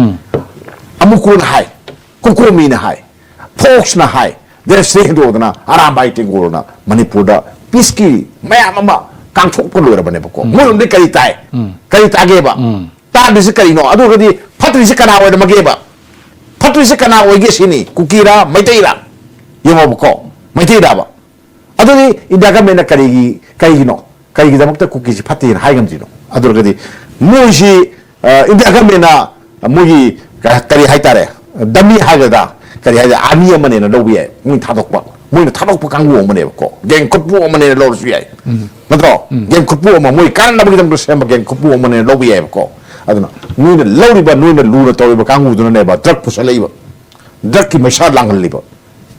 ꯑꯃꯨꯀꯣꯅ ꯍꯥꯏ, ꯀꯣꯀꯣꯃꯤꯅ ꯍꯥꯏ, ꯐꯣꯛꯁꯅ ꯍꯥꯏ, ꯗꯦꯟ ꯁꯤꯗꯩ ꯍꯦꯟꯗꯣꯛꯇꯅ ꯑꯔꯥꯝꯕꯥꯏ ꯇꯦꯡꯒꯣꯜꯅ ꯃꯅꯤꯄꯨꯔꯗ ꯄꯤꯁꯀꯤ ꯃꯌꯥꯝ ꯑꯃ ꯀꯥꯡꯊꯣꯛꯄ ꯂꯣꯏꯔꯕꯅꯦꯕꯀꯣ꯫ ꯃꯣꯏꯔꯣꯝꯗꯩ ꯀꯔꯤ ꯇꯥꯏ? ꯀꯔꯤ ꯇꯥꯒꯦꯕ? ꯇꯥꯗ꯭ꯔꯤꯁꯤ ꯀꯔꯤꯅꯣ? ꯑꯗꯨ ꯑꯣꯏꯔꯒꯗꯤ ꯐꯠꯇ꯭ꯔꯤꯁꯤ ꯀꯅꯥ ꯑꯣꯏꯔꯝꯃꯒꯦꯕ? ꯐꯠꯇ꯭ꯔꯤꯁꯤ ꯀꯅꯥ ꯑꯣꯏꯒꯦ ꯁꯤꯅꯤ꯫ ꯀꯨꯀꯤꯔꯥ, ꯃꯩꯇꯩꯔꯥ? ꯌꯦꯡꯉꯣꯕꯀꯣ, ꯃꯩꯇꯩꯔꯥꯕ? ꯑꯗꯨꯗꯤ ꯏꯟꯗꯤꯌꯥ ꯒꯃꯦꯟꯅ ꯀꯔꯤꯒꯤ, ꯀꯔꯤꯒꯤꯅꯣ? ꯀꯔꯤꯒꯤꯗꯃꯛꯇ ꯀꯨꯀꯤꯁꯤ ꯐꯠꯇꯦꯅ ꯍꯥꯏ ꯉꯝꯗ꯭ꯔꯤꯅꯣ? ꯑꯗꯨ ꯑꯣꯏꯔꯒꯗꯤ ꯃꯣꯏꯁꯤ, ꯑ, ꯏꯟꯗꯤꯌꯥ ꯒꯃꯦꯟꯅ ꯃꯣꯏꯒꯤ ꯀ-, ꯀꯔꯤ ꯍꯥꯏꯇꯥꯔꯦ, ꯗꯃꯤ ꯍꯥꯏꯒꯗ꯭ꯔꯥ, ꯀꯔꯤ ꯍꯥꯏꯇꯥꯔꯦ, ꯑꯥꯔꯃꯤ ꯑꯃꯅꯦꯅ ꯂꯧꯕ ꯌꯥꯏ, ꯃꯣꯏ ꯊꯥꯗꯣꯛꯄ, ꯃꯣꯏꯅ ꯊꯥꯗꯣꯛꯄ ꯀꯥꯡꯕꯨ ꯑꯃꯅꯦꯕꯀꯣ, ꯒꯦꯡ ꯈꯨꯠꯄꯨ ꯑꯃꯅꯦꯅ ꯂꯧꯔꯁꯨ ꯌꯥꯏ, ꯅꯠꯇ꯭ꯔꯣ? ꯒꯦꯡ ꯈꯨꯠꯄꯨ ꯑꯃ, ꯃꯣꯏ ꯀꯥꯟꯅꯕꯒꯤꯗꯃꯛꯇ ꯁꯦꯝꯕ ꯒꯦꯡ ꯈꯨꯠꯄꯨ ꯑꯃꯅꯦꯅ ꯂꯧꯕ ꯌꯥꯏꯕꯀꯣ꯫ ꯑꯗꯨꯅ ꯅꯣꯏꯅ ꯂꯧꯔꯤꯕ, ꯅꯣꯏꯅ ꯂꯨꯅ ꯇꯧꯔꯤꯕ ꯀꯥꯡꯕꯨꯗꯨꯅꯅꯦꯕ ꯗ꯭ꯔꯒ ꯄꯨꯁꯜꯂꯛꯏꯕ, ꯗ꯭ꯔꯒꯀꯤ ꯃꯩꯁꯥ ꯂꯥꯡꯍꯜꯂꯤꯕ,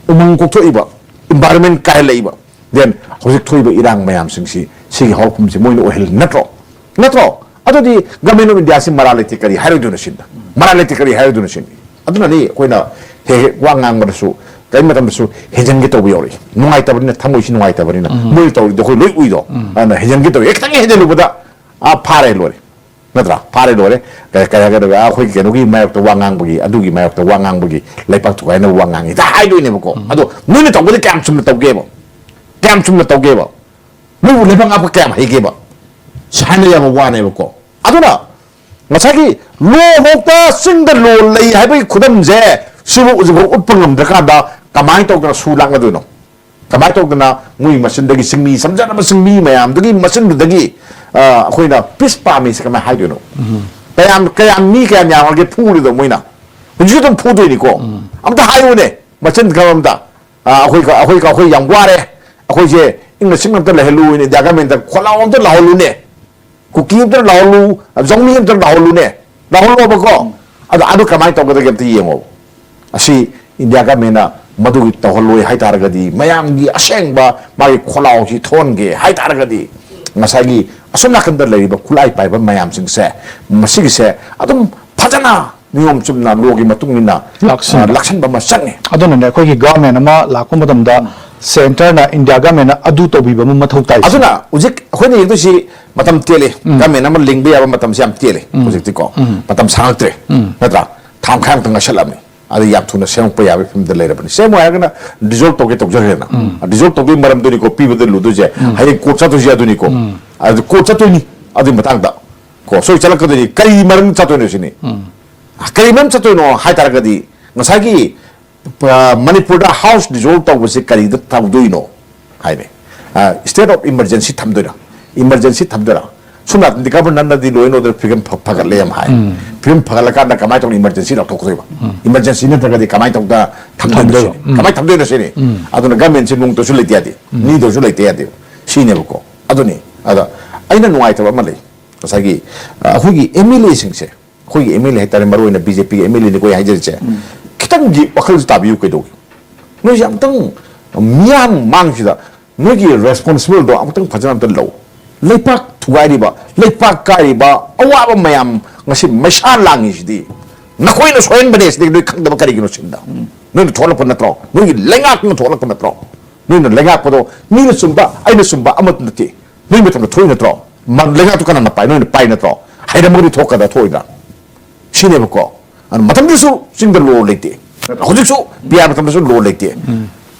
ꯎꯃꯪ ꯀꯣꯛꯊꯣꯛꯏꯕ, ꯏꯟꯚꯥꯏꯔꯣꯟꯃꯦꯟ ꯀꯥꯏꯍꯜꯂꯛꯏꯕ, ꯗꯦꯟ ꯍꯧꯖꯤꯛ ꯊꯣꯛꯏꯕ ꯏꯔꯥꯡ ꯃꯌꯥꯝꯁꯤꯡꯁꯤ, ꯁꯤꯒꯤ ꯍꯧꯔꯛꯐꯝꯁꯤ ꯃꯣꯏꯅ ꯑꯣꯏꯍꯜꯂꯤ ꯅꯠꯇ꯭ꯔꯣ? ꯅꯠꯇ꯭ꯔꯣ? ꯑꯗꯨꯗꯤ ꯒꯃꯦꯟ ꯑꯣꯐ ꯏꯟꯗꯤꯌꯥꯁꯤ ꯃꯔꯥꯜ ꯂꯩꯇꯦ ꯀꯔꯤ ꯍꯥꯏꯔꯣꯏꯗꯣꯏꯅꯣ ꯁꯤꯗ? ꯃꯔꯥꯜ ꯂꯩꯇꯦ ꯀꯔꯤ ꯍꯥꯏꯔꯣꯏꯗꯣꯏꯅꯣ ꯁꯤꯅꯤ꯫ ꯑꯗꯨꯅꯅꯤ ꯑꯩꯈꯣꯏꯅ ꯍꯦꯛ ꯍꯦꯛ ꯋꯥ ꯉꯥꯡꯕꯗꯁꯨ, ꯀꯔꯤ ꯃꯇꯝꯗꯁꯨ ꯍꯦꯟꯖꯟꯒꯦ ꯇꯧꯕ ꯌꯥꯎꯔꯛꯏ꯫ ꯅꯨꯡꯉꯥꯏꯇꯕꯅꯤꯅ, ꯊꯃꯣꯏꯁꯤ ꯅꯨꯡꯉꯥꯏꯇꯕꯅꯤꯅ꯫ ꯃꯣꯏꯅ ꯇꯧꯔꯤꯗꯣ ꯑꯩꯈꯣꯏ ꯂꯣꯏ ꯎꯏꯗꯣ꯫ ꯑꯗꯨꯅ ꯍꯦꯟꯖꯟꯒꯦ ꯇꯧꯏ꯫ ꯍꯦꯛ ꯈꯤꯇꯪ ꯍꯦꯟꯖꯜꯂꯨꯕꯗ, ꯑꯥ, ꯐꯥꯔꯦ ꯂꯣꯏꯔꯦ꯫ ꯅꯠꯇ꯭ꯔꯥ? ꯐꯥꯔꯦ ꯂꯣꯏꯔꯦ꯫ ꯀꯩ, ꯀꯩ ꯍꯥꯏꯒꯗꯕ? ꯑꯩꯈꯣꯏꯒꯤ ꯀꯩꯅꯣꯒꯤ ꯃꯥꯌꯣꯛꯇ ꯋꯥ ꯉꯥꯡꯕꯒꯤ, ꯑꯗꯨꯒꯤ ꯃꯥꯌꯣꯛꯇ ꯋꯥ ꯉꯥꯡꯕꯒꯤ, ꯂꯩꯄꯥꯛ ꯊꯨꯒꯥꯏꯅꯕ ꯋꯥ ꯉꯥꯡꯉꯤ ꯍꯥꯏꯗꯣꯏꯅꯦꯕꯀꯣ꯫ ꯑꯗꯣ ꯅꯣꯏꯅ ꯇꯧꯕꯗꯤ ꯀꯌꯥꯝ ꯆꯨꯝꯅ ꯇꯧꯒꯦꯕ? ꯀꯌꯥꯝ ꯆꯨꯝꯅ ꯇꯧꯒꯦꯕ? ꯅꯣꯏꯕꯨ ꯂꯩꯕꯥꯛ ꯉꯥꯛꯄ ꯀꯌꯥꯝ ꯍꯩꯒꯦꯕ? ꯁꯤ ꯍꯥꯏꯅ ꯌꯥꯕ ꯋꯥꯅꯦꯕꯀꯣ꯫ ꯑꯗꯨꯅ ꯉꯁꯥꯏꯒꯤ ꯂꯣꯐꯥꯎꯇ ꯆꯤꯡꯗ ꯂꯣ ꯂꯩ ꯍꯥꯏꯕꯒꯤ ꯈꯨꯗꯝꯁꯦ ꯁꯤꯕꯨ ꯍꯧꯖꯤꯛꯐꯥꯎ ꯎꯠꯄ ꯉꯝꯗ꯭ꯔꯀꯥꯟꯗ ꯀꯃꯥꯏꯅ ꯇꯧꯗꯅ ꯁꯨ ꯂꯥꯛꯅꯗꯣꯏꯅꯣ? ꯀꯃꯥꯏꯅ ꯇꯧꯗꯅ ꯃꯣꯏ ꯃꯆꯤꯟꯗꯒꯤ, ꯆꯤꯡꯃꯤ, ꯁꯝꯖꯅꯕ ꯆꯤꯡꯃꯤ ꯃꯌꯥꯝꯗꯨꯒꯤ ꯃꯆꯤꯟꯗꯨꯗꯒꯤ, ꯑ, ꯑꯩꯈꯣꯏꯅ ꯄꯤꯁ ꯄꯥꯝꯃꯤꯁꯦ ꯀꯃꯥꯏꯅ ꯍꯥꯏꯗꯣꯏꯅꯣ? ꯀꯌꯥꯝ, ꯀꯌꯥꯝ, ꯃꯤ ꯀꯌꯥꯝ ꯌꯥꯝꯃꯒꯦ ꯐꯨꯔꯤꯗꯣ ꯃꯣꯏꯅ? ꯍꯧꯖꯤꯛꯁꯨ ꯑꯗꯨꯝ ꯐꯨꯗꯣꯏꯅꯤꯀꯣ꯫ ꯑꯝꯇ ꯍꯥꯏꯌꯨꯅꯦ, ꯃꯆꯤꯟ ꯈꯔ ꯑꯝꯇ꯫ ꯑ, ꯑꯩꯈꯣꯏ, ꯑꯩꯈꯣꯏ, ꯑꯩꯈꯣꯏ ꯌꯥꯝ ꯋꯥꯔꯦ, ꯑꯩꯈꯣꯏꯁꯦ ꯏꯪꯅ ꯆꯤꯛꯅ ꯑꯝꯇ ꯂꯩꯍꯜꯂꯨ, ꯏꯟꯗꯤꯌꯥ ꯒꯃꯦꯟꯇ ꯈꯣꯜꯂꯥꯎ ꯑꯝꯇ ꯂꯥꯎꯍꯜꯂꯨꯅꯦ꯫ ꯀꯨꯀꯤ ꯑꯝꯇ ꯂꯥꯛꯍꯜꯂꯨ, ꯖꯧꯃꯤ ꯑꯝꯇ ꯂꯥꯛꯍꯜꯂꯨꯅꯦ, ꯂꯥꯛꯍꯜꯂꯣꯕꯀꯣ꯫ ꯑꯗꯣ ꯑꯗꯨ ꯀꯃꯥꯏꯅ ꯇꯧꯒꯗꯒꯦ ꯑꯝꯇ ꯌꯦꯡꯉꯣ꯫ ꯑꯁꯤ ꯏꯟꯗꯤꯌꯥ ꯒꯃꯦꯟꯅ ꯃꯗꯨꯒꯤ ꯇꯧꯍꯜꯂꯣꯏ ꯍꯥꯏ ꯇꯥꯔꯒꯗꯤ, ꯃꯌꯥꯝꯒꯤ ꯑꯁꯦꯡꯕ ꯃꯥꯒꯤ ꯈꯣꯜꯂꯥꯎꯁꯤ ꯊꯣꯛꯍꯟꯒꯦ ꯍꯥꯏ ꯇꯥꯔꯒꯗꯤ, ꯉꯁꯥꯏꯒꯤ ꯑꯁꯣꯝ ꯅꯥꯀꯟꯗ ꯂꯩꯔꯤꯕ ꯈꯨꯠꯂꯥꯏ ꯄꯥꯏꯕ ꯃꯌꯥꯝꯁꯤꯡꯁꯦ, ꯃꯁꯤꯒꯤꯁꯦ ꯑꯗꯨꯝ ꯐꯖꯅ ꯅꯤꯌꯣꯝ ꯆꯨꯝꯅ, ꯂꯣꯒꯤ ꯃꯇꯨꯡ ꯏꯟꯅ, ꯂꯥꯛꯁꯤꯟꯕ꯫ ꯑ, ꯂꯥꯛꯁꯤꯟꯕ ꯑꯃ ꯆꯪꯉꯤ꯫ ꯑꯗꯨꯅꯅꯦ ꯑꯩꯈꯣꯏꯒꯤ ꯒꯚꯔꯟꯃꯦꯟꯠ ꯑꯃ ꯂꯥꯛꯄ ꯃꯇꯝꯗ ꯁꯦꯟꯇꯔꯅ, ꯏꯟꯗꯤꯌꯥ ꯒꯚꯔꯟꯃꯦꯟꯠꯅ ꯑꯗꯨ ꯇꯧꯕꯤꯕ ꯑꯃ ꯃꯊꯧ ꯇꯥꯏ꯫ ꯑꯗꯨꯅ ꯍꯧꯖꯤꯛ ꯑꯩꯈꯣꯏꯅ ꯌꯦꯡꯗꯣꯏꯁꯤ ꯃꯇꯝ ꯇꯦꯜꯂꯤ꯫ ꯎꯝ꯫ ꯒꯚꯔꯟꯃꯦꯟꯠ ꯑꯃ ꯂꯤꯡꯕ ꯌꯥꯕ ꯃꯇꯝꯁꯦ ꯌꯥꯝ ꯇꯦꯜꯂꯤ꯫ ꯎꯝ꯫ ꯍꯧꯖꯤꯛꯇꯤꯀꯣ꯫ ꯎꯝ꯫ ꯃꯇꯝ ꯁꯥꯡꯉꯛꯇ꯭ꯔꯦ꯫ ꯎꯝ꯫ ꯅꯠꯇ꯭ꯔꯥ? ꯊꯥ ꯃꯈꯥꯏ ꯑꯃꯇ ꯉꯥꯏꯁꯜꯂꯛꯑꯕꯅꯤ꯫ ꯑꯗ ꯌꯥꯝ ꯊꯨꯅ ꯁꯦꯝꯃꯛꯄ ꯌꯥꯕꯒꯤ ꯐꯤꯕꯝꯗ ꯂꯩꯔꯕꯅꯤ꯫ ꯁꯦꯝꯃꯣ ꯍꯥꯏꯔꯒꯅ ꯗꯤꯖꯣꯜꯕ ꯇꯧꯒꯦ ꯇꯧꯖꯈ꯭ꯔꯦꯅ꯫ ꯎꯝ꯫ ꯗꯤꯖꯣꯜꯕ ꯇꯧꯕꯒꯤ ꯃꯔꯝꯗꯨꯅꯤꯀꯣ ꯄꯤꯕꯗ ꯂꯨꯗꯣꯏꯁꯦ꯫ ꯎꯝ꯫ ꯍꯌꯦꯡ ꯀꯣꯔꯠ ꯆꯠꯇꯣꯏꯁꯦ ꯑꯗꯨꯅꯤꯀꯣ꯫ ꯎꯝ꯫ ꯑꯗꯨ ꯀꯣꯔꯠ ꯆꯠꯇꯣꯏꯅꯤ꯫ ꯑꯗꯨꯒꯤ ꯃꯇꯥꯡꯗ ꯀꯣ ꯁꯣꯏ ꯆꯠꯂꯛꯀꯗꯣꯏꯅꯤ꯫ ꯀꯔꯤ ꯃꯔꯝ ꯆꯠꯇꯣꯏꯅꯣ ꯁꯤꯅꯤ꯫ ꯎꯝ꯫ ꯀꯔꯤ ꯃꯔꯝ ꯆꯠꯇꯣꯏꯅꯣ ꯍꯥꯏ ꯇꯥꯔꯒꯗꯤ, ꯉꯁꯥꯏꯒꯤ, ꯑ, ꯃꯅꯤꯄꯨꯔꯗ ꯍꯥꯎꯁ ꯗꯤꯖꯣꯜꯕ ꯇꯧꯕꯁꯦ ꯀꯔꯤꯗ ꯇꯧꯗꯣꯏꯅꯣ ꯍꯥꯏꯅꯤ? ꯑ, state of emergency ꯊꯝꯗꯣꯏꯔꯥ? Emergency ꯊꯝꯗꯣꯏꯔꯥ? ꯁꯣꯝ ꯅꯥꯀꯟꯗꯤ ꯒꯚꯔꯅꯔꯅꯗꯤ ꯂꯣꯏꯅ ꯑꯣꯏꯗꯅ ꯐꯤꯕꯝ ꯐ-, ꯐꯒꯠꯂꯦ ꯌꯥꯝ ꯍꯥꯏ꯫ ꯎꯝ꯫ ꯐꯤꯕꯝ ꯐꯒꯠꯂꯀꯥꯟꯗ ꯀꯃꯥꯏꯅ ꯇꯧꯅꯤ? Emergency ꯂꯧꯊꯣꯛꯀꯗꯣꯏꯕ? ꯎꯝ꯫ Emergency ꯅꯠꯇ꯭ꯔꯒꯗꯤ ꯀꯃꯥꯏꯅ ꯇꯧꯗ ꯊꯝꯗꯣꯏꯅꯣ ꯊꯝꯗꯣꯏꯕ? ꯁꯤꯅꯤ? ꯎꯝ꯫ ꯀꯃꯥꯏꯅ ꯊꯝꯗꯣꯏꯅꯣ ꯁꯤꯅꯤ? ꯎꯝ꯫ ꯑꯗꯨꯅ ꯒꯚꯔꯅꯃꯦꯟꯠꯁꯤ ꯅꯣꯡꯃꯇꯁꯨ ꯂꯩꯇ ꯌꯥꯗꯦ꯫ ꯎꯝ꯫ ꯃꯤꯗꯁꯨ ꯂꯩꯇ ꯌꯥꯗꯦ꯫ ꯁꯤꯅꯦꯕꯀꯣ꯫ ꯑꯗꯨꯅꯤ꯫ ꯑꯗ ꯑꯩꯅ ꯅꯨꯡꯉꯥꯏꯇꯕ ꯑꯃ ꯂꯩ꯫ ꯉꯁꯥꯏꯒꯤ, ꯑ, ꯑꯩꯈꯣꯏꯒꯤ ꯑꯦꯝ ꯑꯦꯜ ꯑꯦꯁꯤꯡꯁꯦ, ꯑꯩꯈꯣꯏꯒꯤ ꯑꯦꯝ ꯑꯦꯜ ꯑꯦ ꯍꯥꯏꯇꯥꯔꯦ, ꯃꯔꯨꯑꯣꯏꯅ ꯕꯤ ꯖꯦ ꯄꯤꯒꯤ ꯑꯦꯝ ꯑꯦꯜ ꯑꯦꯅꯤꯀꯣ ꯑꯩ ꯍꯥꯏꯖꯔꯤꯁꯦ, ꯎꯝ꯫ ꯈꯤꯇꯪꯗꯤ ꯋꯥꯈꯜꯁꯦ ꯇꯥꯕꯤꯌꯨ ꯀꯩꯗꯧꯒꯦ꯫ ꯅꯣꯏꯁꯦ ꯑꯃꯨꯛꯇꯪ ꯃꯤꯌꯥꯝ ꯃꯥꯡꯁꯤꯗ ꯅꯣꯏꯒꯤ ꯔꯦꯁꯄꯣꯟꯁꯤꯕꯜꯗꯣ ꯑꯃꯨꯛꯇꯪ ꯐꯖꯅ ꯑꯝꯇ ꯂꯧ꯫ ꯂꯩꯄꯥꯛ ꯊꯨꯒꯥꯏꯔꯤꯕ, ꯂꯩꯄꯥꯛ ꯀꯥꯏꯔꯤꯕ ꯑꯋꯥꯕ ꯃꯌꯥꯝ ꯉꯁꯤ ꯃꯩꯁꯥ ꯂꯥꯡꯉꯤꯁꯤꯗꯤ ꯅꯈꯣꯏꯅ ꯁꯣꯏꯍꯟꯕꯅꯦ꯫ ꯁꯤꯗꯤ ꯅꯣꯏ ꯈꯪꯗꯕ ꯀꯔꯤꯒꯤꯅꯣ ꯁꯤꯟꯗ? ꯎꯝ꯫ ꯅꯣꯏꯅ ꯊꯣꯛꯂꯛꯄ ꯅꯠꯇ꯭ꯔꯣ? ꯅꯣꯏꯒꯤ ꯂꯩꯉꯥꯛꯇꯨꯅ ꯊꯣꯛꯂꯛꯄ ꯅꯠꯇ꯭ꯔꯣ? ꯅꯣꯏꯅ ꯂꯩꯉꯥꯛꯄꯗꯣ ꯃꯤꯅ ꯆꯨꯝꯕ, ꯑꯩꯅ ꯆꯨꯝꯕ ꯑꯃꯠꯇ ꯅꯠꯇꯦ꯫ ꯅꯣꯏ ꯃꯇꯝꯗ ꯊꯣꯛꯏ ꯅꯠꯇ꯭ꯔꯣ? ꯃ-, ꯂꯩꯉꯥꯛꯇꯨ ꯀꯅꯥꯅ ꯄꯥꯏ? ꯅꯣꯏꯅ ꯄꯥꯏ ꯅꯠꯇ꯭ꯔꯣ? ꯍꯩꯔꯝꯃꯒꯗꯤ ꯊꯣꯛꯀꯗ꯭ꯔꯥ, ꯊꯣꯛꯑꯣꯏꯗ꯭ꯔꯥ? ꯁꯤꯅꯦꯕꯀꯣ꯫ ꯑꯗꯨ ꯃꯇꯝꯗꯨꯁꯨ ꯆꯤꯡꯗ ꯂꯣ ꯂꯩꯇꯦ꯫ ꯍꯧꯖꯤꯛꯁꯨ ꯄꯤ ꯑꯥꯔ ꯃꯇꯝꯗꯁꯨ ꯂꯣ ꯂꯩꯇꯦ꯫ ꯎꯝ꯫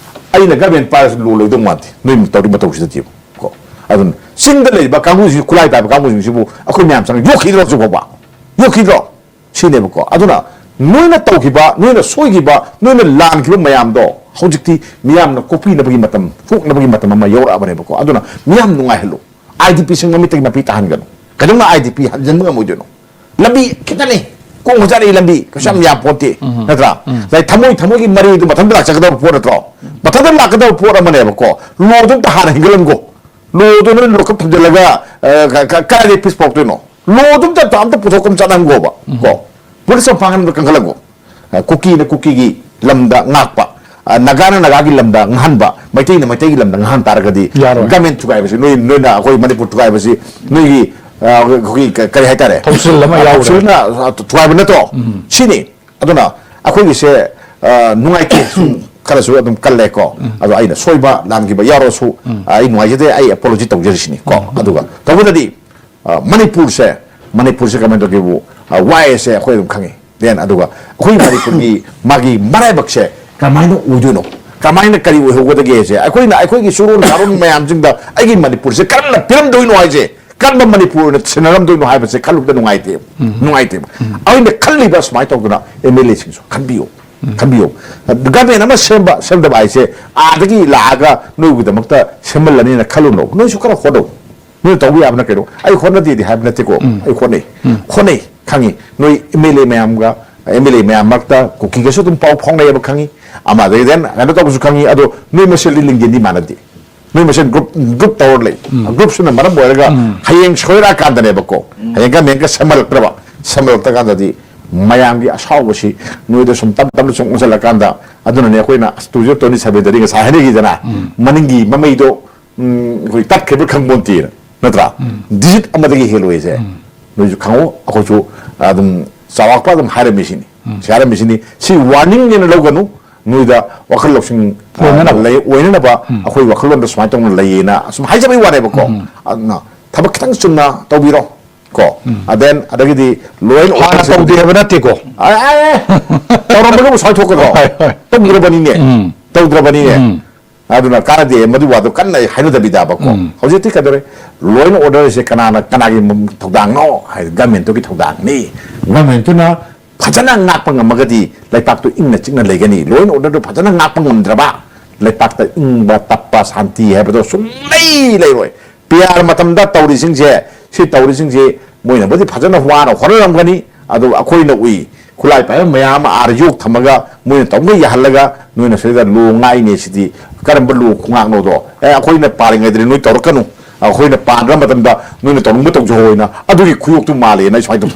ꯑꯩꯅ ꯒꯚꯔꯟꯃꯦꯟꯠ ꯄꯥꯏꯔꯁꯨ ꯂꯣ ꯂꯩꯗꯧ ꯃꯥꯟꯗꯦ꯫ ꯅꯣꯏ ꯇꯧꯔꯤ ꯃꯇꯧꯁꯤꯗꯗꯤ꯫ ꯀꯣ꯫ ꯑꯗꯨꯅ ꯆꯤꯡꯗ ꯂꯩꯔꯤꯕ ꯀꯥꯡꯕꯨꯁꯤ, ꯈꯨꯠꯂꯥꯏ ꯄꯥꯏꯕ ꯀꯥꯡꯕꯨꯁꯤꯡꯁꯤꯕꯨ ꯑꯩꯈꯣꯏ ꯃꯌꯥꯝ ꯆꯪꯉ ꯌꯣꯛꯈꯤꯗ꯭ꯔꯣ ꯍꯧꯖꯤꯛ ꯐꯥꯎꯕ? ꯌꯣꯛꯈꯤꯗ꯭ꯔꯣ? ꯁꯤꯅꯦꯕꯀꯣ꯫ ꯑꯗꯨꯅ ꯅꯣꯏꯅ ꯇꯧꯈꯤꯕ, ꯅꯣꯏꯅ ꯁꯣꯏꯈꯤꯕ, ꯅꯣꯏꯅ ꯂꯥꯟꯈꯤꯕ ꯃꯌꯥꯝꯗꯣ ꯍꯧꯖꯤꯛꯇꯤ ꯃꯤꯌꯥꯝꯅ ꯀꯣꯛꯄꯤꯅꯕꯒꯤ ꯃꯇꯝ, ꯍꯨꯛꯅꯕꯒꯤ ꯃꯇꯝ ꯑꯃ ꯌꯧꯔꯛꯑꯕꯅꯦꯕꯀꯣ꯫ ꯑꯗꯨꯅ ꯃꯤꯌꯥꯝ ꯅꯨꯡꯉꯥꯏꯍꯜꯂꯨ꯫ ꯑꯥꯏ ꯗꯤ ꯄꯤꯁꯤꯡ ꯃꯃꯤꯠꯇꯒꯤ ꯃꯄꯤ ꯇꯥꯍꯟꯒꯅꯨ꯫ ꯀꯩꯗꯧꯅ ꯑꯥꯏ ꯗꯤ ꯄꯤ ꯍꯟꯖꯤꯟꯕ ꯉꯝꯃꯣꯏꯗꯣꯏꯅꯣ? ꯂꯝꯕꯤ ꯈꯤꯇꯅꯤ, ꯀꯣꯡ ꯃꯆꯥꯗꯒꯤ ꯂꯝꯕꯤ ꯀꯩꯁꯨ ꯌꯥꯝ ꯌꯥꯝ ꯄꯣꯠꯇꯦ, ꯎꯝ꯫ ꯅꯠꯇ꯭ꯔꯥ? ꯎꯝ꯫ ꯉꯁꯥꯏ ꯊꯃꯣꯏ, ꯊꯃꯣꯏꯒꯤ ꯃꯔꯤꯗꯨ ꯃꯊꯟꯇ ꯂꯥꯛꯆꯒꯗꯕ ꯄꯣꯠ ꯅꯠꯇ꯭ꯔꯣ? ꯃꯊꯟꯇ ꯂꯥꯛꯀꯗꯕ ꯄꯣꯠ ꯑꯃꯅꯦꯕꯀꯣ꯫ ꯂꯣꯗꯨ ꯑꯝꯇ ꯍꯥꯟꯅ ꯍꯤꯡꯒꯠꯂꯝꯈꯣ꯫ ꯂꯣꯗꯣ ꯅꯣꯏ ꯂꯣꯀꯞ ꯊꯝꯖꯤꯜꯂꯒ, ꯑ, ꯀ-, ꯀ-, ꯀꯗꯥꯏꯗꯒꯤ ꯄꯤꯁ ꯄꯨꯔꯛꯇꯣꯏꯅꯣ? ꯂꯣꯗꯨ ꯑꯝꯇ, ꯑꯝꯇ ꯄꯨꯊꯣꯛꯄ ꯑꯃ ꯆꯠꯅꯍꯟꯈꯣꯕ꯫ ꯀꯣ? ꯄꯨꯂꯤꯁ ꯃꯄꯥꯡꯒꯜ ꯑꯝꯇ ꯀꯟꯈꯠꯂꯛꯈꯣ꯫ ꯑ, ꯀꯨꯀꯤꯅ ꯀꯨꯀꯤꯒꯤ ꯂꯝꯗ ꯉꯥꯛꯄ, ꯑ, ꯅꯥꯒꯥꯅ ꯅꯥꯒꯥꯒꯤ ꯂꯝꯗ ꯉꯥꯍꯟꯕ, ꯃꯩꯇꯩꯅ ꯃꯩꯇꯩꯒꯤ ꯂꯝꯗ ꯉꯥꯍꯟ ꯇꯥꯔꯒꯗꯤ ꯌꯥꯔꯣꯏ꯫ ꯒꯃꯦꯟ ꯊꯨꯒꯥꯏꯕꯁꯤ, ꯅꯣꯏ, ꯅꯣꯏꯅ ꯑꯩꯈꯣꯏ ꯃꯅꯤꯄꯨꯔ ꯊꯨꯒꯥꯏꯕꯁꯤ ꯅꯣꯏꯒꯤ, ꯑ, ꯑꯩꯈꯣꯏꯒꯤ ꯀ-, ꯀꯔꯤ ꯍꯥꯏꯇꯥꯔꯦ? ꯊꯧꯁꯤꯜ ꯑꯃ ꯑ, ꯌꯥꯎꯔꯦ꯫ ꯊꯧꯁꯤꯜꯅ, ꯑ, ꯊꯨꯒꯥꯏꯕ ꯅꯠꯇ꯭ꯔꯣ? ꯎꯝ꯫ ꯁꯤꯅꯤ꯫ ꯑꯗꯨꯅ ꯑꯩꯈꯣꯏꯒꯤꯁꯦ, ꯑ, ꯅꯨꯡꯉꯥꯏꯇꯦ꯫ ꯁꯨꯝ ꯈꯔꯁꯨ ꯑꯗꯨꯝ ꯀꯜꯂꯦꯀꯣ꯫ ꯎꯝ꯫ ꯑꯗꯣ ꯑꯩꯅ ꯁꯣꯏꯕ ꯂꯥꯟꯈꯤꯕ ꯌꯥꯎꯔꯁꯨ, ꯎꯝ꯫ ꯑ, ꯑꯩ ꯅꯨꯡꯉꯥꯏꯖꯗꯦ, ꯑꯩ ꯑꯦꯄꯣꯂꯣꯖꯤ ꯇꯧꯖꯔꯤꯁꯤꯅꯤ ꯀꯣ꯫ ꯎꯝ꯫ ꯑꯗꯨꯒ ꯇꯧꯕꯗꯗꯤ, ꯑ, ꯃꯅꯤꯄꯨꯔꯁꯦ, ꯃꯅꯤꯄꯨꯔꯁꯦ ꯀꯃꯥꯏꯅ ꯇꯧꯒꯦꯕꯨ, ꯑ, ꯋꯥꯏ ꯑꯦꯁꯁꯦ ꯑꯩꯈꯣꯏ ꯑꯗꯨꯝ ꯈꯪꯉꯤ꯫ Then ꯑꯗꯨꯒ ꯑꯩꯈꯣꯏ ꯃꯅꯤꯄꯨꯔꯒꯤ ꯃꯥꯒꯤ ꯃꯔꯥꯏꯕꯛꯁꯦ ꯀꯃꯥꯏꯅ ꯑꯣꯏꯗꯣꯏꯅꯣ? ꯀꯃꯥꯏꯅ ꯀꯔꯤ ꯑꯣꯏꯍꯧꯒꯗꯒꯦꯁꯦ? ꯑꯩꯈꯣꯏꯅ ꯑꯩꯈꯣꯏꯒꯤ ꯁꯨꯔꯣꯟ ꯆꯥꯔꯣꯟ ꯃꯌꯥꯝꯁꯤꯡꯗ ꯑꯩꯒꯤ ꯃꯅꯤꯄꯨꯔꯁꯦ ꯀꯔꯝꯅ ꯄꯤꯔꯝꯗꯣꯏꯅꯣ ꯍꯥꯏꯁꯦ, ꯀꯔꯝꯕ ꯃꯅꯤꯄꯨꯔ ꯑꯣꯏꯅ ꯁꯤꯟꯅꯔꯝꯗꯣꯏꯅꯣ ꯍꯥꯏꯕꯁꯦ ꯈꯜꯂꯨꯕꯗ ꯅꯨꯡꯉꯥꯏꯇꯦ, ꯎꯝ꯫ ꯅꯨꯡꯉꯥꯏꯇꯦꯕ꯫ ꯎꯝ꯫ ꯑꯩꯅ ꯈꯜꯂꯤꯕ ꯁꯨꯃꯥꯏꯅ ꯇꯧꯗꯅ ꯑꯦꯝ ꯑꯦꯜ ꯑꯦꯁꯤꯡꯁꯨ ꯈꯟꯕꯤꯌꯨ, ꯎꯝ꯫ ꯈꯟꯕꯤꯌꯨ꯫ ꯒꯃꯦꯟ ꯑꯃ ꯁꯦꯝꯕ, ꯁꯦꯝꯗꯕ ꯍꯥꯏꯁꯦ ꯑꯥꯗꯒꯤ ꯂꯥꯛꯑꯒ ꯅꯣꯏꯒꯤꯗꯃꯛꯇ ꯁꯦꯝꯍꯜꯂꯅꯤꯅ ꯈꯜꯂꯨꯅꯣ꯫ ꯅꯣꯏꯁꯨ ꯈꯔ ꯍꯣꯠꯅꯧ꯫ ꯅꯣꯏꯅ ꯇꯧꯕ ꯌꯥꯕꯅ ꯀꯩꯅꯣ? ꯑꯩ ꯍꯣꯠꯅꯗꯦꯗꯤ ꯍꯥꯏꯕ ꯅꯠꯇꯦꯀꯣ꯫ ꯎꯝ꯫ ꯑꯩ ꯍꯣꯠꯅꯩ꯫ ꯎꯝ꯫ ꯍꯣꯠꯅꯩ, ꯈꯪꯉꯤ꯫ ꯅꯣꯏ ꯑꯦꯝ ꯑꯦꯜ ꯑꯦ ꯃꯌꯥꯝꯒ, ꯑꯦꯝ ꯑꯦꯜ ꯑꯦ ꯃꯌꯥꯝ ꯃꯔꯛꯇ ꯀꯨꯀꯤꯒꯁꯨ ꯑꯗꯨꯝ ꯄꯥꯎ ꯐꯥꯎꯅꯩꯌꯦꯕ, ꯈꯪꯉꯤ꯫ ꯑꯃꯗꯒꯤ then ꯀꯩꯅꯣ ꯇꯧꯕꯁꯨ ꯈꯪꯉꯤ꯫ ꯑꯗꯣ ꯅꯣꯏ ꯃꯁꯦꯜꯗꯤ ꯂꯤꯡꯖꯦꯜꯗꯤ ꯃꯥꯟꯅꯗꯦ꯫ ꯅꯣꯏ ꯃꯁꯦꯜ ꯒ꯭ꯔꯨꯞ, ꯒ꯭ꯔꯨꯞ ꯇꯧꯔ ꯂꯩ꯫ ꯎꯝ꯫ ꯒ꯭ꯔꯨꯞꯁꯤꯅ ꯃꯔꯝ ꯑꯣꯏꯔꯒ ꯎꯝ꯫ ꯍꯌꯦꯡ ꯁꯣꯏꯔꯛꯑꯀꯥꯟꯗꯅꯦꯕꯀꯣ, ꯎꯝ꯫ ꯍꯌꯦꯡ ꯒꯃꯦꯟꯒ ꯁꯦꯝꯃꯜꯂꯛꯇ꯭ꯔꯕ, ꯁꯦꯝꯃꯜꯂꯛꯇ ꯀꯥꯟꯗꯗꯤ ꯃꯌꯥꯝꯒꯤ ꯑꯁꯥꯎꯕꯁꯤ ꯅꯣꯏꯗ ꯁꯨꯝ ꯇꯞ ꯇꯞꯅ ꯁꯨꯝ ꯑꯣꯟꯁꯤꯜꯂꯛꯀꯥꯟꯗ, ꯑꯗꯨꯅꯅꯦ ꯑꯩꯈꯣꯏꯅ two thousand twenty seven ꯗꯗꯤ ꯉꯁꯥꯏ ꯍꯥꯏꯅꯈꯤꯗꯅ, ꯎꯝ꯫ ꯃꯅꯤꯡꯒꯤ ꯃꯃꯩꯗꯣ, ꯎꯝ, ꯑꯩꯈꯣꯏ ꯇꯠꯈ꯭ꯔꯤꯕ꯭ꯔꯥ ꯈꯪꯄꯣꯟꯇꯦꯅ, ꯅꯠꯇ꯭ꯔꯥ? ꯎꯝ꯫ ꯗꯤꯖꯤꯠ ꯑꯃꯗꯒꯤ ꯍꯦꯜꯂꯣꯏꯁꯦ꯫ ꯎꯝ꯫ ꯅꯣꯏꯁꯨ ꯈꯪꯉꯣ, ꯑꯩꯈꯣꯏꯁꯨ ꯑꯗꯨꯝ ꯆꯥꯎꯔꯥꯛꯄ ꯑꯗꯨꯝ ꯍꯥꯏꯔꯝꯃꯤꯁꯤꯅꯤ꯫ ꯎꯝ꯫ ꯁꯤ ꯍꯥꯏꯔꯝꯃꯤꯁꯤꯅꯤ꯫ ꯁꯤ ꯋꯥꯔꯅꯤꯡꯅꯦꯅ ꯂꯧꯒꯅꯨ꯫ ꯅꯣꯏꯗ ꯋꯥꯈꯜ ꯂꯧꯁꯤꯡ, ꯑ, ꯑꯣꯏꯅꯅꯕ꯫ ꯂꯩ-, ꯑꯣꯏꯅꯅꯕ ꯎꯝ꯫ ꯑꯩꯈꯣꯏ ꯋꯥꯈꯜꯂꯣꯟꯗ ꯁꯨꯃꯥꯏꯅ ꯇꯧꯅ ꯂꯩꯌꯦꯅ ꯑꯁꯨꯝ ꯍꯥꯏꯖꯕꯒꯤ ꯋꯥꯅꯦꯕꯀꯣ꯫ ꯎꯝ꯫ ꯑꯗꯨꯅ ꯊꯕꯛ ꯈꯤꯇꯪ ꯆꯨꯝꯅ ꯇꯧꯕꯤꯔꯣ꯫ ꯀꯣ? ꯎꯝ꯫ And then ꯑꯗꯒꯤꯗꯤ law and order ꯍꯥꯟꯅ ꯁꯤꯕꯨꯗꯤ ꯇꯧꯗꯦ ꯍꯥꯏꯕ ꯅꯠꯇꯦꯀꯣ꯫ ꯑꯦ, ꯑꯦ, ꯑꯦ꯫ ꯇꯧꯔꯝꯕꯒꯕꯨ ꯁꯨꯃꯥꯏꯅ ꯊꯣꯛꯀꯗ꯭ꯔꯣ? ꯍꯣꯏ, ꯍꯣꯏ꯫ ꯇꯧꯗ꯭ꯔꯕꯅꯤꯅꯦ꯫ ꯎꯝ꯫ ꯇꯧꯗ꯭ꯔꯕꯅꯤꯅꯦ꯫ ꯎꯝ꯫ ꯑꯗꯨꯅ ꯀꯥꯟꯅꯗꯦ, ꯃꯗꯨ ꯋꯥꯗꯣ ꯀꯟꯅ ꯑꯩ ꯍꯥꯏꯅꯗꯕꯤꯗꯕꯀꯣ꯫ ꯎꯝ꯫ ꯍꯧꯖꯤꯛꯇꯤ ꯀꯩꯗꯧꯔꯦ? Law and order ꯁꯦ ꯀꯅꯥꯅ, ꯀꯅꯥꯒꯤ ꯊꯧꯗꯥꯡꯅꯣ ꯍꯥꯏ, ꯒꯃꯦꯟꯇꯨꯒꯤ ꯊꯧꯗꯥꯡꯅꯤ꯫ ꯒꯃꯦꯟꯇꯨꯅ ꯐꯖꯅ ꯉꯥꯛꯄ ꯉꯝꯃꯒꯗꯤ ꯂꯩꯄꯥꯛꯇꯨ ꯏꯪꯅ ꯆꯤꯛꯅ ꯂꯩꯒꯅꯤ꯫ Law and order ꯗꯨ ꯐꯖꯅ ꯉꯥꯛꯄ ꯉꯝꯗ꯭ꯔꯕ, ꯂꯩꯄꯥꯛꯇ ꯏꯪꯕ, ꯇꯞꯄ, ꯁꯥꯟꯇꯤ ꯍꯥꯏꯕꯗꯣ ꯁꯨꯡꯂꯩ ꯂꯩꯔꯣꯏ꯫ ꯄꯤ ꯑꯥꯔ ꯃꯇꯝꯗ ꯇꯧꯔꯤꯁꯤꯡꯁꯦ, ꯁꯤ ꯇꯧꯔꯤꯁꯤꯡꯁꯤ ꯃꯣꯏꯅꯕꯨꯗꯤ ꯐꯖꯅ ꯋꯥꯅ ꯍꯣꯠꯅꯔꯝꯒꯅꯤ, ꯑꯗꯨ ꯑꯩꯈꯣꯏꯅ ꯎꯏ, ꯈꯨꯠꯂꯥꯏ ꯄꯥꯏꯕ ꯃꯌꯥꯝ ꯑꯃ ꯑꯥꯔ ꯌꯣꯛ ꯊꯝꯃꯒ ꯃꯣꯏꯅ ꯇꯧꯅ ꯌꯥꯍꯜꯂꯒ ꯅꯣꯏꯅ ꯁꯤꯗ ꯂꯣ ꯉꯥꯏꯅꯦ ꯁꯤꯗꯤ ꯀꯔꯝꯕ ꯂꯣ ꯈꯣꯡꯉꯥꯡꯅꯣꯗꯣ, ꯑꯦ, ꯑꯩꯈꯣꯏꯅ ꯄꯥꯔꯤꯉꯩꯗꯗꯤ ꯅꯣꯏ ꯇꯧꯔꯛꯀꯅꯨ, ꯑꯩꯈꯣꯏꯅ ꯄꯥꯗ꯭ꯔ ꯃꯇꯝꯗ ꯅꯣꯏꯅ ꯇꯧꯅꯤꯡꯕ ꯇꯧꯖꯍꯧꯅ, ꯑꯗꯨꯒꯤ ꯈꯨꯌꯣꯛꯇꯨ ꯃꯥꯜꯂꯦꯅ ꯑꯩ ꯁꯨꯃꯥꯏꯅ ꯇꯧ-,